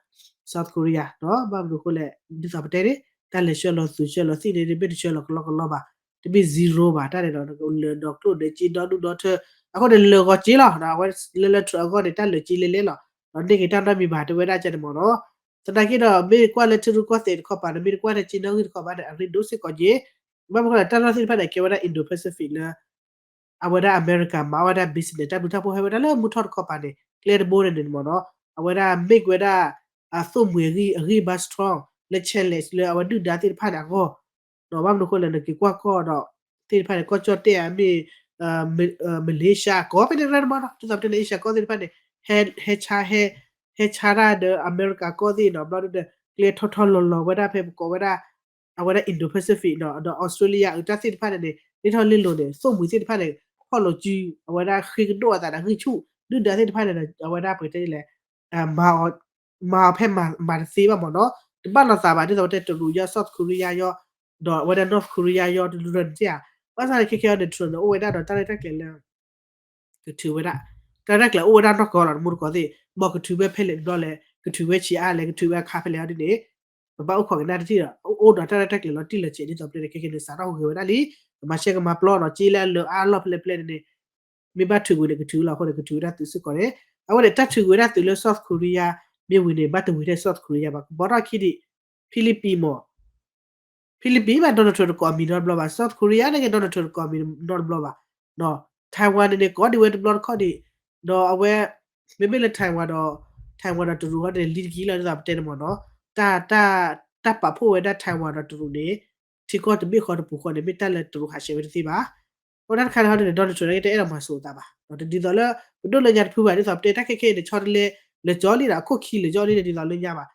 South Korea ဒီး ဘၣ်မနုၤအဃိလဲၣ် ဒ်သိးပတဲန့ၣ် တၢ်လဲၤဆှၢလီၤသုးဆှၢလီၤသံၣ်န့ၣ် တမ့ၢ်တဆှၢလီၤကလီကလီဘၣ် တမ့ၢ် zero ဘၣ် တၢ်န့ၣ်ဒီး လၢာ်ဒီးကျိၣ်ဒီးစ့ဒီဒူၣ်ဒီထၢ အဃိန့ၣ် လၢာ်ဂီၤစ့လီၤ အဝဲလၢလၢထၢအဂီၢ်န့ၣ် တၢ်လၢာ်စ့လဲလဲလီၤ ဒီးန့ၢ်က့ၤတၢ်နီတမံၤဘၣ် တဲဝဲဒၣ်ကဲန့ၣ်မ့ၢ်နီၤ သနာ်က့ဒီး မ့ၢ်ကွၢ်လၢထံရူၢ်ကီၢ်သဲးတခီပၤန့ၣ် မ့ၢ်တကွၢ်လၢစ့နီၣ်ဂံၢ်တခီပၤန့ၣ် အရ့ဒိၣ်စ့ၢ်ကီးက့ ဘၣ်မနုၤဃိလဲၣ် တၢ်လီၢ်သ့ၣ်တဖၣ်န့ၣ် ကဲဝဲဒၣ် Indo-Pacific လၢ အဝဲဒၣ်အမဲရကၤမၤဝဲဒၣ် business တၢ်ဘျုးတၢ်ဖှိၣ်ဟဲဝဲဒၣ်လၢမုၢ်ထီၣ်တခီပၤန့ၣ် ကျဲတဘိန့ၣ်န့ၣ်မ့ၢ်နီၤ အဝဲဒၣ် make ဝဲဒၣ် အသိၣ်မှံၤအဂံၢ်အဂံၢ်ဘါ strong လၢ challenge လၢအဝဲဒုၣ်ဒါသ့ၣ်တဖၣ်န့ၣ်အဂီၢ်, ဒီးဘၣ်မနုၤအဃိလဲၣ် နက့ၤကွၢ်ကီၢ်ဒီး သ့ၣ်တဖၣ်န့ၣ် ကီၢ်ကၠီၣ်တဲၣ်အမ့ၢ် မလ့ၡါ ကိးဖဲန့ၣ်ရၢတမီၢ်နီၤ ဒ်သိးပတဲန့ၣ် အ့ရှၢၣ်ကီၢ်သ့ၣ်တဖၣ်န့ၣ် ဟဲ ဟဲဆါ ဟဲ ဟဲဆါတၢ်ဒီးအမဲရကၤကီၢ်သ့ၣ်နီၤ ဘျီဒီး ကျဲထီထီလီၤလီၤဝဲဒၣ်ဖဲပကိးဝဲဒၣ် အဝဲဒၣ် Indo-Pacific နီၤ ဒီး Australia အတၢ်သ့ၣ်တဖၣ်န့ၣ်န့ၣ် လ့ထီၣ်လ့လိၤန့ၣ် သိၣ်မှံၤသ့ၣ်တဖၣ်န့ၣ် ဖီၣ်လိာ်စု အဝဲဒၣ်ဃ့ကဒိၣ်အသးဒီးဂံၢ်ဆူၣ် ဒုၣ်ဒါသ့ၣ်တဖၣ်န့ၣ်ဒီး အဝဲဒၣ်ပကတဲဒ်လဲၣ် မၤအီၤဖဲမၤတသ့ဘၣ်မ့ၢ်နီၤ တဘၣ်လိာ်သးဘၣ် ဒ်သိးပတဲတရူးယီၤ South Korea ယီၤ ဒီးအဝဲဒၣ် North Korea ယီၤ တရူးဒီးတစဲးဧါ ဘၣ်ဆၣ်န့ၣ် ခဲခဲအံၤန့ၣ် Trump န့ၣ် အိၣ်ဝဲဒၣ်ဒီးတၢ်ရဲၣ်တၢ်ကျဲၤလၢ ကထုးဝဲဒၣ် တၢ်ရဲၣ်တၢ်ကျဲၤအိၣ်ဝဲဒၣ်နီၢ်ကီၢ်လီၤ တမူတကိးသ့ၣ် မ်ကထုးဝဲဖဲလဲၣ်တဘျီလဲၣ် ကထုးဝဲဆံးအါလဲၣ် ကထုးဝဲအခါဖဲလဲၣ်အီၤဒ်န့ၣ် ပဘၣ်အိၣ်ခိးကနၣ်တထံၣ်ဒီး အိၣ်ဒီးတၢ်ရဲၣ်တၢ်ကျဲၤလီၤတံၢ်လီၤဆဲး ဒ်သိးပတဲန့ၣ် ခဲခဲန့ၣ် စးထီၣ်ဂဲၤဝဲဒၣ်လံ ကမၤရှဲကမၤပျီနီၤ က့လၢအလၢအါလီၢ်ဖဲလဲၣ်ဖဲလဲၣ်န့ၣ် မ့ၢ်ဘၣ်ထုးကွံာ်န့ၣ် ကထုးလီၤအဃိန့ၣ် ကထုးဝဲဒၣ်သုးစ့ၢ်ကီးန့ၣ် အဝဲန့ၣ် တၢ်ထုးကွံာ်ဝဲဒၣ်သုးလၢ South Korea မ့ၢ်ဝံၤန့ၣ် ဘၣ်တဝံၤထဲ South Korea ဘၣ် ကဘီထီၣ်ခံဒံး Philippines မ့ၢ် Philippines ဘၣ် Donald Trump တကိးမံၤနီတဘျီဘၣ် South Korea န့ၣ်က့ Donald Trump တကိးမံၤနီတဘျီဘၣ် Taiwan န့ၣ်န့ၣ် ကိးဒံးဝဲတဘျီတခီၣ်ဒံး ဒီးအဝဲ မ့မ့ၢ်လၢ Taiwan ဒီး Taiwan ဒီးတရူးဟီန့ၣ် လံတကံလီၤ ဒ်သိးပတဲန့ၣ်မ့ၢ်နီၤ တၢ် တၢ်ပာ်ဖှိၣ်ဝဲဒၣ် Taiwan ဒီးတရူးန့ၣ် ထံကီၢ်တဘ့ၣ်ဃီတပူၤဃီန့ၣ် မ့ၢ်တၢ်လၢတရူးဟးဆှဲးဝဲတသ့ဘၣ် အဃိတၢ်တခါန့ၣ်ဟီန့ၣ် Donald Trump န့ၣ် တအဲၣ်ဒိးမၤစိာ်အသးဘၣ် တဒ်သိးလၢ ပဒိၣ်လၢညါတဖုဘၣ် ဒ်သိးပတဲတၢ်ခဲခဲအံၤန့ၣ် ဆီတလဲ လၢာ်ကၠီလံဒီး အခိၣ်ခံလၢာ်ကၠီလံန့ၣ် ဒ်သိးလၢညါဘၣ်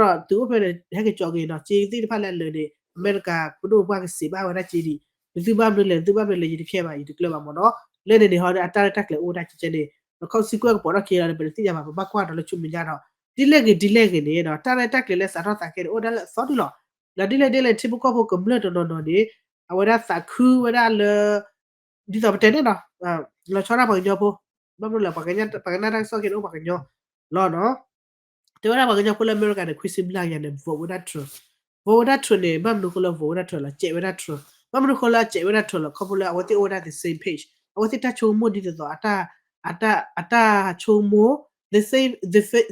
အဃိဒီးသုးအိၣ်ဖဲန့ၣ် ဟဲက့ၤကၠီက့ၤနီၤ စ့သ့ၣ်တဖၣ်လၢအလၢာ်န့ၣ် အမဲရကၤပဒိၣ်ပှၢ်ကစံးဘၣ်ဝဲဒၣ်စ့ဒံး နသုဘၣ်မနုၤလဲၣ် နသုဘၣ်မနုၤလဲၣ် ယတခဲဘၣ် ယတကျၢၤဘၣ်မ့ၢ်နီၤ လၢန့ၣ်န့ၣ်ဟီဒီး အတၢ်ရဲၣ်တၢ်ကျဲၤအိၣ်ဝဲဒၣ်ကဲကဲန့ၣ် ဒီး consequence ကပိာ်ထီၣ်က့ၤလီၤန့ၣ် ပတသ့ၣ်ညါဘၣ် ပဘၣ်ကွၢ်ဒီးလၢဆူမဲာ်ညါဒီး ဒ်လဲၣ်ဂ့ၤဒ်လဲၣ်ဂ့ၤန့ၣ်ဒီး တၢ်ရဲၣ်တၢ်ကျဲၤလၢစးထီၣ်သးကဲန့ၣ် အိၣ်ဝဲဒၣ်လၢအသီဒံးလီၤ ဒီးဒ်လဲၣ်ဒ်လဲၣ် ထံဖိကီၢ်ဖိကမျၢၢ်တနီၤနီၤန့ၣ် အဝဲဒၣ်သးခုဝဲဒၣ်လၢ ဒ်သိးပတဲန့ၣ်နီၤ လီၤဆီဒၣ်ပှၤကညီဖိ ဘၣ်မနုၤလဲၣ် ပှၤကနၣ်တၢ်ကစီၣ်ခဲန့ၣ် အိၣ်ပှၤကညီလီၤနီၤ တဲဝဲဒၣ်ပှၤကညီဖိလၢအမဲရကၤန့ၣ် ခွံဆံဘျဲၣ်ညါန့ၣ် vote ဝဲဒၣ် Trump vote ဝဲဒၣ် Trump န့ၣ် ဘၣ်မနုၤအဃိလၢ vote ဝဲဒၣ် Trump လီၤ စဲးဝဲဒၣ် Trump ဘၣ်မနုၤအဃိလၢအစဲးဝဲဒၣ် Trump လီၤ ခီဖျိလၢအဝဲသ့ၣ်အိၣ်ဝဲဒၣ် the same page အဝဲသ့ၣ်တၢ်ဆိကမိၣ်ဒ်သိးသိး အတၢ် အတၢ်ဆိကမိၣ် the same the same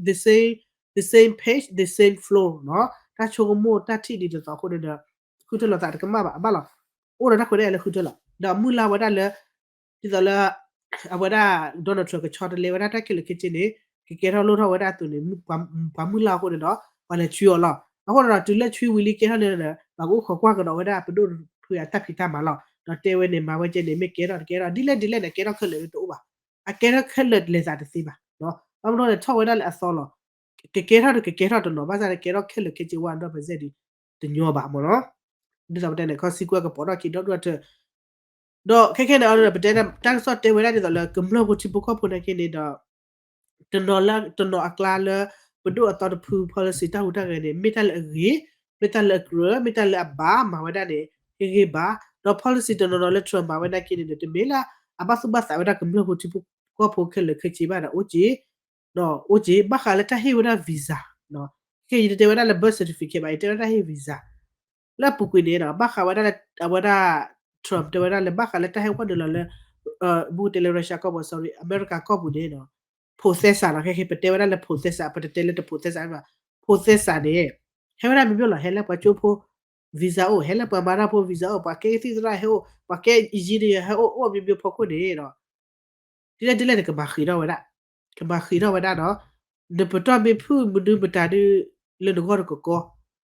the same the same page the same flow နီၤ တၢ်ဆိကမိၣ်တၢ်ထံၣ်ဒ်သိးသိးအဃိန့ၣ်ဒီး ဃုထၢလီၤသးတကမၣ်ဘၣ် အဘၣ်လီၤ အိၣ်ဒီးတၢ်ခွဲးတၢ်ယာ်လၢဃုထၢလီၤ ဒီးမုၢ်လၢ်ဝဲဒၣ်လၢ ဒ်သိးလၢ အဝဲဒၣ် Donald Trump ကဆီတလဲဝဲဒၣ်တၢ်ခဲလၢာ်ခဲဆ့န့ၣ် ကကဲထီၣ်လိၣ်ထီၣ်ဝဲဒၣ်အသိးန့ၣ် ပှၤမုၢ်လၢ်အဃိန့ၣ်ဒီး ပှၤလဲၤဆွံအီၤလီၤ အဃိန့ၣ်ဒီး တုၤလၢဆွံဝံၤလံကဲထီၣ်န့ၣ်ဒီး ပှၤကအိၣ်ခိးကွၢ်ကဒီးဝဲဒၣ်ပဒိၣ်ဖုအတၢ်ဖံးတၢ်မၤလီၤ ဒီးတဲဝဲန့ၣ် မၤဝဲကဲန့ၣ် မ့ၢ်ကဲထီၣ်တကဲထီၣ် ဒ်လဲၣ်ဒ်လဲၣ်န့ၣ် ကဲထီၣ်ခဲလၢာ်တအိၣ်ဘၣ် အကဲထီၣ်ခဲလၢာ်လဲၤသးတသ့ဘၣ် ဘၣ်မနုၤလဲၣ် ထီၣ်ဝဲဒၣ်လၢအသီလီၤ ကကဲထီၣ်ဒီးကကဲထီၣ်တနီၤ ဘၣ်ဆၣ်န့ၣ် ကဲထီၣ်ခဲလၢာ်ခဲဆ့ one hundred percent ဒ်တညီဘၣ်မ့ၢ်နီၤ ဒ်သိးပတဲန့ၣ် consequence ကပိာ်ထီၣ်က့ၤဒီဒူၣ်အထၢ ဒီးခဲခဲန့ၣ်အီၤဒီး ပတဲတၢ်ကစီၣ်တဲဝဲဒၣ်ဒ်သိးလၢ ကမျၢၢ်ဖိထံဖိကီၢ်ဖိနာ်က့န့ၣ်ဒီး တနီၤလၢ တနီၤအကျါလၢ ပဒိၣ်အသီတဖု policy တၢ်ဟူးတၢ်ဂဲၤန့ၣ် မ့ၢ်တၢ်လၢအဂ့ၤ, မ့ၢ်တၢ်လၢအကြၢး, မ့ၢ်တၢ်လၢအဘၣ်မၤဝဲဒၣ်န့ၣ် ဟ့ၣ်ဂံၢ်ဘါ, ဒီး policy တနီၤနီၤလၢ Trump မၤဝဲနာ်က့န့ၣ်ဒီး တမ့ၢ်လၢအဘၣ်သူၣ်ဘၣ်သးဝဲဒၣ်ကမျၢၢ်ဖိထံဖိကီၢ်ဖိခဲလၢာ်ခဲဆ့ဘၣ်ဒီး အိၣ်က့ၤ ဒီးအိၣ်က့ၤ ဘၣ်ဃးလၢတၢ်ဟ့ၣ်ဝဲဒၣ် visa ခဲယတတဲဝဲဒၣ်လၢ birth certificate ဘၣ် ယတဲဝဲဒၣ်တၢ်ဟ့ၣ် visa လၢအပူၤကွံာ်န့ၣ်ဒီး ဘၣ်ဃးဝဲဒၣ်လၢ အဝဲဒၣ် Trump တဲဝဲဒၣ်လၢ ဘၣ်ဃးလၢတၢ်ဟဲဝဲနုာ်လီၤလၢ ဘူးကတဲလၢ Russia ကီၢ်ပူၤ sorry အမဲရကၤကီၢ်ပူၤန့ၣ်ဒီး process နီၤ ခဲခဲ ပတဲဝဲဒၣ်လၢ process ပတတဲလၢတ process ဘၣ် process န့ၣ် ဟဲဝဲဒၣ်မ့ၢ်မ့ၢ်လီၤ ဟဲလၢပှၤကၠိဖိ visa အိၣ် ဟဲလၢပှၤမၤတၢ်ဖိ visa အိၣ် ပှၤကဲကသံၣ်သရၣ်ဟဲအိၣ် ပှၤကဲ engineer ဟဲအိၣ်အိၣ်မ့ၢ်မ့ၢ်ဖီခိၣ်န့ၣ်ဒီး ဒ်လဲၣ်ဒ်လဲၣ်န့ၣ် ကမၤဃံးထီၣ်ဝဲဒၣ် ကမၤဃံးထီၣ်ဝဲဒၣ်ဒီး နပတီၢ်မ့ၢ်ဖုၣ်မနုၤမတၤဒုး လၢနဂီၢ်တကီကီ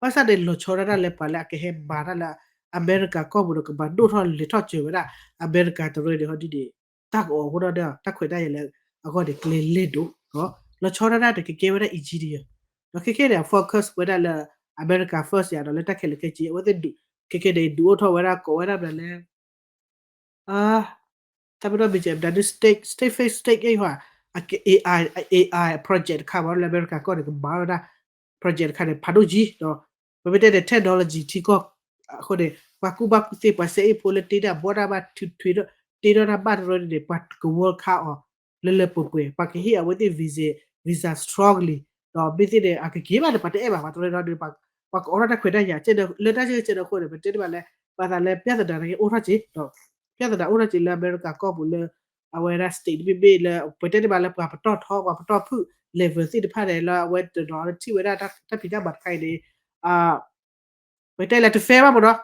ဘၣ်ဆၣ်န့ၣ် လီၤဆီဒၣ်တၢ်လၢပှၤလၢအကဟဲမၤတၢ်လၢ အမဲရကၤကီၢ်ပူၤဒီး ကမၤဒိၣ်ထီၣ်လဲၤထီၣ်စၢၤဝဲဒၣ် အမဲရကၤတရၢန့ၣ် ဟီဒ်န့ၣ် တၢ်ကအီၣ်အဃိဒီး တၢ်ခွဲးတၢ်ယာ်လၢအဂီၢ်န့ၣ် ကျဲလဲၢ်ဒိၣ် လီၤဆီဒၣ်တၢ်တကကဲဝဲဒၣ် engineer ဒီးခဲခဲန့ၣ် အ focus ဝဲဒၣ်လၢ America First ယၤဒီးလၢတၢ်ခဲလၢာ်ခဲဆ့ အဝဲသ့ၣ်ဒုး ခဲခဲန့ၣ် ဒုးအိၣ်ထီၣ်ဝဲဒၣ်ကိးဝဲဒၣ်မနုၤလဲၣ် တၢ်မ့ၢ်နီၢ်မ့ၢ်ကဲ မတၤဒုး state state face state ယဲၢ်ဟီ AI AI project တခါမ့ၢ်လၢ America ကီၢ်န့ၣ် ကမၤဝဲဒၣ် project တခါန့ၣ် ဖးဒိၣ်ကံဒီး ပမ့ၢ်တဲန့ၣ် technology ထံကီၢ် အဃိန့ၣ် ပှၤကူၣ်ဘၣ်ကူၣ်သ့ ပှၤစဲအ့ၣ်ဖိလၢတ့တၢ်ဘီတၢ်ဘၣ် ထုးထွံးတ့ထီၣ်တၢ်ဘၣ်တရၢန့ၣ် ပှၤက welcome အီၤ လၢလၢပှဲၤပှဲၤ ပှၤကဟ့ၣ်အဝဲသ့ၣ် visa visa strongly ဒီးမ့ၢ်သ့ၣ်န့ၣ် အကက့ၤဘၣ်န့ၣ် ပှၤတအဲၣ်ဘၣ် ပှၤတရၢဒီး ပှၤကအိးထီၣ်တၢ်ခွဲးတၢ်ယာ် လၢတၢ်စ့ၢ်ကီးစ့ၢ်ကီးအဃိန့ၣ် ပတဲတဘၣ်လၢ ပှၤသးလၢ ပြဿနာ န့ၣ်အိၣ်ထီၣ်က့ၤ ဒီး ပြဿနာ အိၣ်ထီၣ်က့ၤလၢ အမဲရကၤကီၢ်ပူၤလၢ အဝဲဒၣ် state တဘ့ၣ်ဘ့ၣ်လၢ ပတဲတဘၣ်လၢပှၤပတီၢ်ထီ ပှၤပတီၢ်ဖုၣ် level သ့ၣ်တဖၣ်န့ၣ် လၢအဝဲတနီၤထံၣ်ဝဲဒၣ်တၢ်ဖံးတၢ်မၤတခါအံၤန့ၣ် ပတဲလၢတ fair ဘၣ်မ့ၢ်နီၤ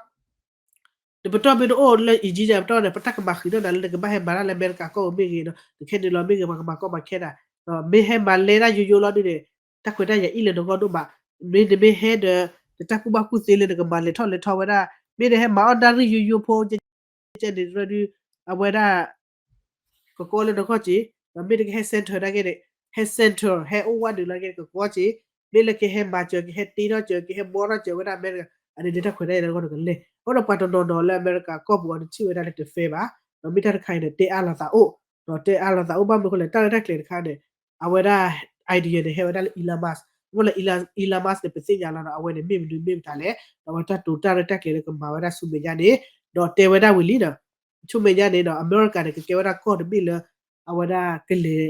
နပတီၢ်မ့ၢ်တအိၣ်လၢ engineer ပတီၢ်န့ၣ် ပတၢ်ကမၤဃံးထီၣ်နၤလၢနကဘၣ်ဟဲမၤတၢ်လၢအမဲရကၤကီၢ်ပူၤမ့ၢ်ဂ့ၤဒီး နခဲနုာ်လီၤမ့ၢ်ဂ့ၤ ပှၤကမၤကီမၤခဲနၤ ဒီးမ့ၢ်ဟဲမၤလဲတၢ်ယိယိလီၤဒ်န့ၣ် တၢ်ခွဲးတၢ်ယာ်အံၣ်လၢနဂီၢ်ဒိၣ်မး, မ့ၢ်နမ့ၢ်ဟဲဒီး နတၢ်ကူၣ်ဘၣ်ကူၣ်သ့လၢနကမၤလဲၤထီၣ်လဲၤထီဝဲဒၣ်, မ့ၢ်နဟဲမၤအီၣ်နၣ်ရံၣ်ယိယိဖိ ကဲကဲန့ၣ်ဒုး အဝဲဒၣ် ကကီလၢနဂီၢ်က့ၤ, ဒီးမ့ၢ်နကဟဲ center နာ်က့န့ၣ်, ဟဲ center ဟဲအိၣ်ဝဲဒၣ်နာ်က့န့ၣ် ကကီက့ၤ, မ့ၢ်လၢကဟဲမၤစၢၤ ကဟဲတ့ထီၣ်စၢၤ ကဟဲဘှီထီၣ်စၢၤဝဲဒၣ်အမဲရကၤ အန့ၣ်ဒုးတၢ်ခွဲးတၢ်ယာ်လၢနဂီၢ်နကလဲၤ, အဃိဒီးပှၤတနီၤနီၤလၢအမဲရကၤကီၢ်ပူၤအံၤ နထံၣ်ဝဲဒၣ်လၢတ fair ဘၣ်, ဒီးမ့ၢ်တၢ်တခါအံၤန့ၣ် တဲအါလိာ်သးအိၣ်, ဒီးတဲအါလိာ်သးအိၣ်ဘၣ်မနုၤအဃိလဲၣ် တၢ်ရဲၣ်တၢ်ကျဲၤတခါန့ၣ် အဝဲဒၣ် idea န့ၣ် ဟဲဝဲဒၣ်လၢ Elon Musk, အဃိလၢ Elon Musk န့ၣ် ပသ့ၣ်ညါလီၤဒီး အဝဲန့ၣ်မ့ၢ်မနုၤမ့ၢ်မတၤလဲၣ်, ဒီးအဝဲတၢ်တိာ်တၢ်ရဲၣ်တၢ်ကျဲၤလၢကမၤဝဲဒၣ်ဆူမဲာ်ညါန့ၣ်, ဒီးတဲဝဲဒၣ်ဝံၤလံဒီး ဆူမဲာ်ညါန့ၣ်ဒီး အမဲရကၤန့ၣ် ကကဲဝဲဒၣ်ကီၢ်တဘ့ၣ်လၢ အဝဲဒၣ် ကလဲၤ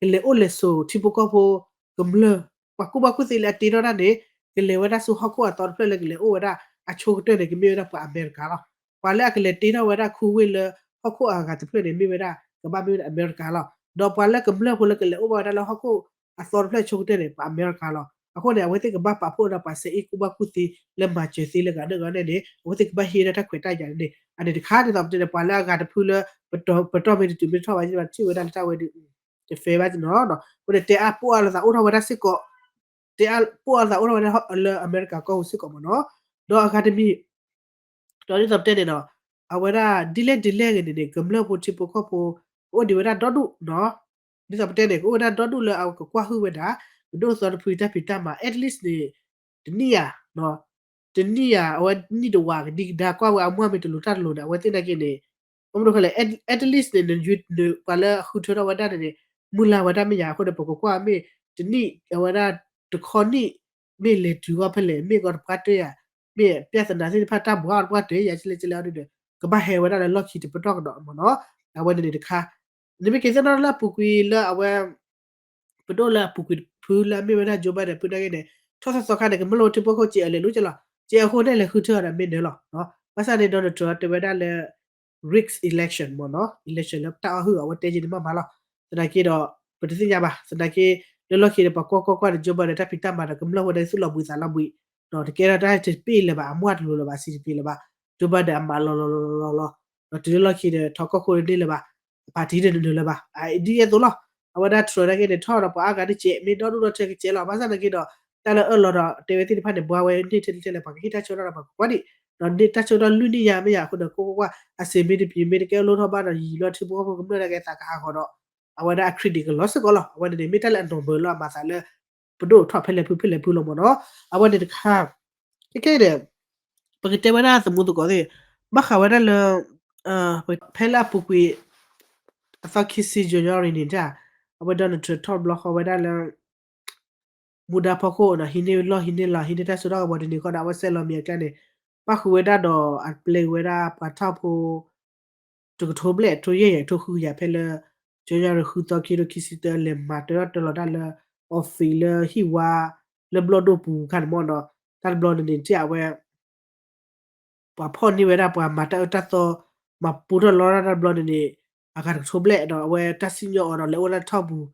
အိၣ်လဲၤဆိးထံဖိကီၢ်ဖိ ကမျၢၢ် ပှၤကူၣ်ဘၣ်ကူၣ်သ့လၢအတ့ထီၣ်တၢ်န့ၣ် ကလဲၤဝဲဒၣ်ဆူဟီၣ်ခိၣ်အသီတဖျၢၣ်လၢကလဲၤအိၣ်ဝဲဒၣ်အဆိကတၢၢ်န့ၣ် ကမ့ၢ်ဝဲဒၣ်ပှၤအမဲရကၤလီၤ. ပှၤလၢအကလဲၤတ့ထီၣ်ဝဲဒၣ်ခူဝ့ၢ်လၢဟီၣ်ခိၣ်အဂၤတဖျၢၣ်န့ၣ် မ့ၢ်ဝဲဒၣ် ကဘၣ်မ့ၢ်ဝဲဒၣ်အမဲရကၤလီၤ. ဒီးပှၤလၢကမျၢၢ်ဖိလၢကလဲၤအိၣ်ဘၣ်ဝဲဒၣ်လၢဟီၣ်ခိၣ်အသီတဖျၢၣ်ဆိကတၢၢ်န့ၣ် ပှၤအမဲရကၤလီၤ. အဃိန့ၣ် အဝဲသ့ၣ်ကဘၣ်ပာ်ဖှိၣ်ဒီးပှၤစဲအ့ၣ်ကူၣ်ဘၣ်ကူၣ်သ့လၢမၤစၢၤသ့လၢဂၤဒၢဂၤန့ၣ်န့ၣ် အဝဲသ့ၣ်ကဘၣ်ဟံးဒၣ်တၢ်ခွဲးတၢ်ယာ်န့ၣ်န့ၣ် အန့ၣ်တခါဒ်သိးပတဲန့ၣ် ပှၤလၢအဂၤတဖုလၢ ပတီၢ်မ့ၢ်တတုၤမ့ၢ်တထီၣ်ဘၣ် ယဘၣ်ထံၣ်ဝဲဒၣ်လၢတၢ်ဝဲဒုး တ fair ဘၣ်နီၤ. အဃိန့ၣ် တဲအါပိၢ်အါလိာ်သးအိၣ်ထီၣ်ဝဲဒၣ်စ့ၢ်ကီး, တဲအါပိၢ်အါလိာ်သးအိၣ်ထီၣ်ဝဲဒၣ်လၢအမဲရကၤကီၢ်ပူၤစ့ၢ်ကီးမ့ၢ်နီၤ. ဒီးအဂၤတမံၤ ဒီးဒ်သိးပတဲန့ၣ်ဒီး အဝဲဒၣ်ဒ်လဲၣ်ဒ်လဲၣ်ဂ့ၤန့ၣ်န့ၣ် ကမျၢၢ်ဖိထံဖိကီၢ်ဖိ ကအိၣ်ဒံးဝဲဒၣ်ဒီဒူၣ်နီၤ. ဒ်သိးပတဲန့ၣ် ကအိၣ်ဝဲဒၣ်ဒီဒူၣ်လၢအကကွၢ်ဟုၣ်ဝဲဒၣ် ပဒိၣ်အသီတဖုတၢ်ဖံးတၢ်မၤ at least န့ၣ် တနံၣ်ဧါ, တနံၣ်ဧါ အဝဲနံၣ်တဝာ်ကဒံကဒါကွၢ်ဝဲအမူအမ့ၢ်တလိၤတၢ်တလိၤန့ၣ် အဝဲသ့ၣ်နာ်က့န့ၣ် ဘၣ်မနုၤဃိလဲၣ် at least န့ၣ် ပှၤလၢအဃုထၢထီၣ်ဝဲဒၣ်န့ၣ်န့ၣ် မုၢ်လၢ်ဝဲဒၣ်မ့ၢ်ယၤအဃိန့ၣ် ပကကွၢ်မ့ၢ်တနံၣ် အဝဲဒၣ်တခီနံၣ် မ့ၢ်လဲၤတုၤဂီၢ်ဖဲလဲၣ် မ့ၢ်ဂီၤတပှၢ်တၢၢ်ယၤ မ့ၢ်ပြဿနာသ့ၣ်တဖၣ်တၢ်ဘှါတပှၢ်တၢၢ်ယၤ ကလဲၣ်ကလဲၣ်အီၤဒီး ကဘၣ်ဟဲဝဲဒၣ်လၢလီၢ်ခံတပတီၢ်ကဒီးမ့ၢ်နီၤ. အဝဲန့ၣ်န့ၣ်တခါ နမ့ၢ်က့ၤသ့ၣ်နီၣ်လၢအပူၤကွံာ်လၢအဝဲ ပဒိၣ်လၢအပူၤကွံာ်တဖုလၢအမ့ၢ်ဝဲဒၣ် Joe Biden ဖုနာ်က့န့ၣ် ထီၣ်သီသီခါန့ၣ် ကမျၢၢ်ဖိထံဖိကီၢ်ဖိစဲးအၢလဲၤလိကဲလီၤ စဲးအဃိန့ၣ်လဲၤဃုထၢအီၤဒီးမ့ၢ်နၢၤလီၤ. ဘၣ်ဆၣ်န့ၣ် Donald Trump တဲဝဲဒၣ်လၢ rigged election မ့ၢ်နီၤ election လၢတၢ်အီၣ်ဟုၣ်အီၤ အဝဲတဲယံၤန့ၣ်မ့ၢ်မးလီၤ. သနာ်က့ဒီး ပတသ့ၣ်ညါဘၣ် သနာ်က့ လၢလီၢ်ခံဒီး ပှၤကွၢ်ကွၢ်ကွၢ်ဒီး Joe Biden တၢ်ဖံးတၢ်မၤဒီး ကမျၢၢ်ဖိဒီးသူၣ်လီၤဘှံးသးလီၤဘှံး ဒီးတကဲထီၣ်တၢ်တပ့ၢ်လၢၤဘၣ် အမူအတလိၤလၢၤဘၣ် စံးတပ့ၢ်လၢၤဘၣ် Joe Biden အမၤလီၤလီၤလီၤလီၤလီၤ ဒီးတုၤလၢလီၢ်ခံဒီး ထီကီၢ်ခိၣ်န့ၣ်လၢၤဘၣ် အပၣ်တံၣ်န့ၣ်နုာ်လၢၤဘၣ် ဒ်အသိးလီၤ. အဝဲဒၣ် Trump နာ်က့န့ၣ် ထီၣ်ဒီးပှၤအါဂၤန့ၣ်စဲး မ့ၢ်ဒီဒူၣ်ဒီထၢကစဲးလီၤ. ဘၣ်ဆၣ်နာ်က့ဒီး တၢ်လၢအၢၣ်လီၤဒီး တဲဝဲသ့ၣ်တဖၣ်န့ၣ် ဘှါဝဲန့ၢ်ထဲလဲၣ်ထဲလဲၣ် ပှၤကဟ့ၣ်တၢ်ဆၢကတီၢ်ဒီးပှၤကကွၢ်ဒံး ဒီးန့ၢ်တၢ်ဆၢကတီၢ်လွံၢ်နံၣ်ညါမ့ၢ်ယၤအဃိဒီး ကွၢ်ကွၢ်ကွၢ် အစ့းမ့ၢ်တပံၤ မ့ၢ်တကဲအလိၣ်ထီၣ်ဘၣ်ဒီး ယံာ်လီၤထံဖိကီၢ်ဖိကမျၢၢ်နာ်က့သးကဟးဂီၤဒီး အဝဲဒၣ်အ credit ကလီၤစ့ၢ်ကီးလီၤ. အဝဲန့ၣ်န့ၣ် မ့ၢ်တၢ်လၢအနီၢ်မၢလီၤအမၤသးလၢ ပဒိၣ်ထီၣ်ဖဲလဲၣ်ဖုဖဲလဲၣ်ဖုလီၤမ့ၢ်နီၤ. အဝဲန့ၣ်တခါ ခဲခဲအံၤန့ၣ် ပကတဲဝဲဒၣ်သမူသကိးသ့ၣ် ဘၣ်ဃးဝဲဒၣ်လၢ ဖဲလၢအပူၤကွံာ် အသီခံဆံ January န့ၣ် အဝဲ Donald Trump ထီၣ်တဘျီဃီဝဲဒၣ်လၢ မူဒါဖီခိၣ်ဒီး ဟံးန့ၢ်လီၢ်ဟံးန့ၢ်လီၤ ဟံးန့ၢ်တၢ်စိတၢ်ကမီၤတန့ၢ်ဃီဒီး အဝဲဆဲးလီၤမံၤအကျါန့ၣ် ပၣ်ဃုာ်ဝဲဒၣ်ဒီးအပျဲဝဲဒၣ်ပှၤထီၣ်ဖိ တကထိဘျဲၣ် ထိယဲၢ်ယဲၢ်ထိဃုကယၤဖဲလၢ January ဃုသီ ခံထိခံဆံတၢ လဲၤမၤတၢထီၣ်တၢလီၤတၢ်လၢ office လၢဟံၣ်ဝါ လၢဘျီၣ်ဒိၣ်ပူၤခါန့ၣ်မ့ၢ်နီၤ. တၢ်တဘျီန့ၣ်န့ၣ် ထံၣ်အဝဲ ပှၤဖီၣ်န့ၢ်ဝဲဒၣ်ပှၤမၤတၢ်အၢတၢ်သီ မၤပူထီၣ်လီတၢ်တဘျီန့ၣ်န့ၣ် အဂၤတကထိဘျဲၣ်ဒီး အဝဲတၢ်စံၣ်ညီၣ်အီၤဒီး လဲၤအိၣ်လၢထီၣ်ပူၤ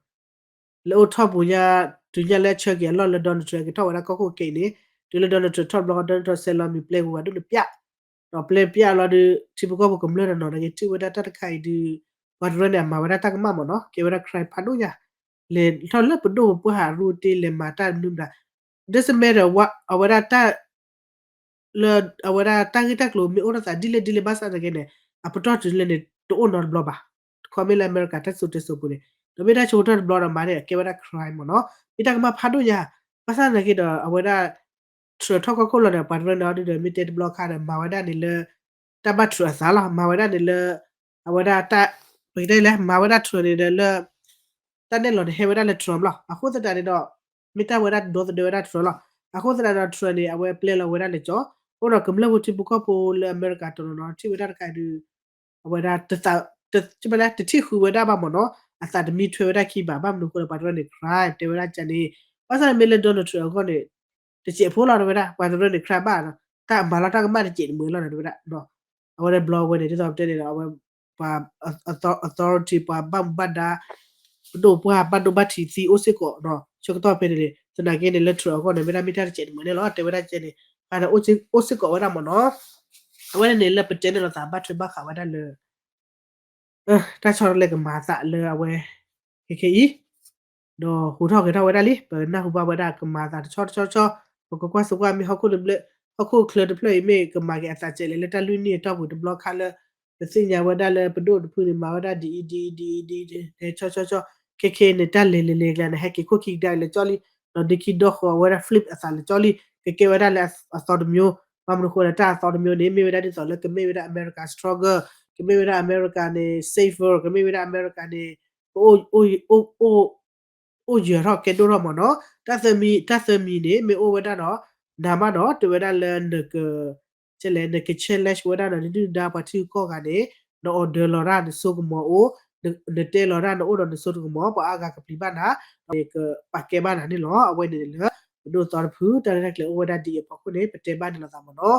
လဲၤအိၣ်ထီၣ်ပူၤညါ တုၤညါလၢအဆၢက့ၤအလီၢ်လၢ Donald Trump က့ၤထီၣ်ဝဲဒၣ်ကီၢ်ခိၣ်က့ၤန့ၣ် တုၤလၢ Donald Trump ထီၣ်တဘျီဃီ Donald Trump ဆဲးလီၤမံၤပျဲပူၤဝဲဒၣ်န့ၣ်ပျး ဒီးပျဲပျးလီၤဒီး ထံဖိကီၢ်ဖိကမျၢၢ်တနီၤနာ်က့ ထံၣ်ဝဲဒၣ်တၢ်တခါအံၤဒုး ပှၤတရၢန့ၣ် အမၤဝဲဒၣ်တၢ်ကမၣ်မ့ၢ်နီၤ ကဲဝဲဒၣ် crime ဖးဒိၣ်ညါ လဲၤထီၣ်လၢပဒိၣ်ပပှၢ်ဟးရူၢ်တ့ၢ် လဲၤမၤတၢ်မနုၤမတၤ doesn't matter အဝဲဒၣ်တၢ် လၢ အဝဲဒၣ်တၢ်ဂ့ၢ်တၢ်ကျိၤမ့ၢ်အိၣ်ထီၣ်သးဒ်လဲၣ်ဒ်လဲၣ်ဘၣ်ဆၣ်နာ်က့န့ၣ် အပတီၢ်တုၤလၢန့ၣ် တအိၣ်နီတဘျီဘၣ်. တခီမ့ၢ်လၢအမဲရကၤတၢ်စံၣ်စိၤတဲစိၤပူၤန့ၣ် ဒီးမ့ၢ်တၢ်ဆိကတၢၢ်တဘျီဒီးမၤန့ၣ် ကဲဝဲဒၣ် crime မ့ၢ်နီၤ မ့ၢ်တၢ်ကမၣ်ဖးဒိၣ်ညါ ဘၣ်ဆၣ်နာ်က့ဒီး အဝဲဒၣ် Trump ထီၣ်ကီၢ်ခိၣ်လီၤန့ၣ် ပှၤတရၢန့ၣ်အီၤဒုဒီး မ့ၢ်တဲတဘျီခါဒီး မၤဝဲဒၣ်န့ၣ်လၢ တၢ်ဘၣ် Trump အသးလီၤ မၤဝဲဒၣ်န့ၣ်လၢ အဝဲဒၣ်တၢ် ပကတဲလဲၣ် မၤဝဲဒၣ် Trump န့ၣ်ဒီးလၢ တၢ်နဲၣ်လီၤန့ၣ် ဟဲဝဲဒၣ်လၢ Trump လီၤ. အဃိသတးန့ၣ်ဒီး မ့ၢ်တၢ်ဝဲဒၣ်ဒီသဒၢဝဲဒၣ် Trump လီၤ. အဃိသတးဒီး Trump န့ၣ် အဝဲပျဲလီၤဝဲဒၣ်လၢကၠီ အဃိဒီးကမျၢၢ်ဖိထံဖိကီၢ်ဖိလၢအမဲရကၤတနီၤနီၤ ထံၣ်ဝဲဒၣ်တခါအံၤဒုး အဝဲဒၣ် တထံၣ်ဃုာ်ဝဲဒၣ်ဘၣ်မ့ၢ်နီၤ အသးတမံထွဲဝဲဒၣ်ခံဘၣ် ဘၣ်မနုၤအဃိလၢပှၤတရၢန့ၣ် crime တဲဝဲဒၣ်ကန့ၣ် ဘၣ်ဆၣ်မ့ၢ်လၢ Donald Trump အဂီၢ်န့ၣ် တစဲးဖိလီၤတဲဝဲဒၣ် ပှၤတရၢန့ၣ် crime ဘၣ် တၢ်မၤလီၤတၢ်ကမၣ်တစဲးတမှဲၤလီၤတဲဝဲဒၣ် အဝဲဒၣ်ဘျီဝဲန့ၣ် ဒ်သိးပတဲန့ၣ်ဒီး အဝဲ ပှၤ authority ပှၤဘၣ်မူဘၣ်ဒါ ပဒိၣ်ပှၢ်ဘၣ်ဒိဘၣ်ထံးသံအိၣ်စ့ၢ်ကီးနီၤ ဆၢကတီၢ်ဖဲန့ၣ်န့ၣ် သနာ်က့န့ၣ် လၢ Trump အဂီၢ်န့ၣ် မ့ၢ်ဒၣ်မ့ၢ်တၢ်တစဲးတမှဲၤန့ၣ်လီၤ တဲဝဲဒၣ်ကဲန့ၣ် အဝဲဒၣ်အိၣ်စ့ၢ်ကီးဝဲဒၣ်မ့ၢ်နီၤ အဝဲန့ၣ်န့ၣ် လၢပတဲန့ၣ်လီၤသးဘၣ်ထွဲဘၣ်ဃးဝဲဒၣ်လၢ တၢ်ဆီတလဲကမၤအသးလၢအဝဲ ခဲခဲအံၤ ဒီးဟူးထီၣ်ဂဲၤထီၣ်ဝဲဒၣ်လံ ပနၢ်ဟူဘၣ်ဝဲဒၣ်ကမၤအသးတဆီတဆီဆီ, ပကကွၢ်သကွၢ်မ့ၢ်ဟီၣ်ခိၣ်တဘျၢ, ဟီၣ်ခိၣ်ချၢတဖျၢၣ်အံၤမ့ၢ်ကမၤက့ၤအသးကဲးလဲၣ်လၢတၢ်လွံၢ်နံၣ်အတီၢ်ပူၤတဘျီခါလၢ ပသ့ၣ်ညါဝဲဒၣ်လၢပဒိၣ်တဖုန့ၣ် မၤဝဲဒၣ်ဒ်အံၤဒ်အံၤဒ်အံၤဒ်အံၤ ဆီဆီဆီ, ခဲခဲန့ၣ် တၢ်လဲၤလဲၤလဲၤကျါန့ၣ် ဟဲက့ၤခိၣ်ခံကဒါလၢကၠီလံ, ဒီးဒုးခံဒီဃီၤဝဲဒၣ် flip အသးလၢကၠီလံ, ကကဲဝဲဒၣ်လၢအသီတမျိုး, ဘၣ်မနုၤအဃိလၢတၢ်အသီတမျိုးန့ၣ် မ့ၢ်ဝဲဒၣ်ဒ်သိးလၢကမ့ၢ်ဝဲဒၣ် America stronger, ကမ့ၢ်ဝဲဒၣ် America န့ၣ် safer, ကမ့ၢ်ဝဲဒၣ် America န့ၣ် အိၣ်ယၢၤထီၣ်ကဲဒိၣ်ထီၣ်မ့ၢ်နီၤ, တၢ်သၢမံၤ, တၢ်သၢမံၤန့ၣ် မ့ၢ်အိၣ်ဝဲဒၣ်ဒီး နၤမးဒီး တဲဝဲဒၣ်လၢနက ကဲလဲၣ် နက challenge ဝဲဒၣ်ဒီး နဒုၣ်ဒါပှၤထံဂုၤကီၢ်ဂၤန့ၣ် န order လီၤတၢ် နစိကမီၤအိၣ်, နတဲလီၤတၢ် နအိၣ်ဒီးနစိတကမီၤ ပှၤအါဂၤကပျံၤဘၣ်နၤ, ဒီးကပာ်ကဲဘၣ်နၤန့ၣ်လီၤ. အဝဲန့ၣ်လၢ ပဒိၣ်သီတဖု တၢ်ရဲၣ်တၢ်ကျဲၤအိၣ်ဝဲဒၣ်ဒ်အံၤအဖီခိၣ်န့ၣ် ပတဲဘၣ်န့ၣ်လီၤသးမ့ၢ်နီၤ.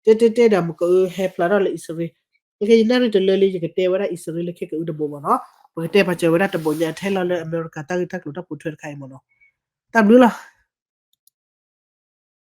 တဲတဲတဲဒီး မ့ၢ်ကအုဟဲဖျါထီၣ်လၢအံၣ်စရ့လး, ခဲခဲယနၣ်ရံၣ်တလၢလံ ယကတဲဝဲဒၣ်အံၣ်စရ့လးလၢခဲကအုတဘိမ့ၢ်နီၤ, ပကတဲပာ်စၢၤဝဲဒၣ်တဘိညါထဲလီၤလၢအမဲရကၤ တၢ်ဂ့ၢ်တၢ်ကျိၤတၢ်ပိာ်ထွဲတခါအံၤမ့ၢ်နီၤ. တၢ်ဘျုးလီၤ.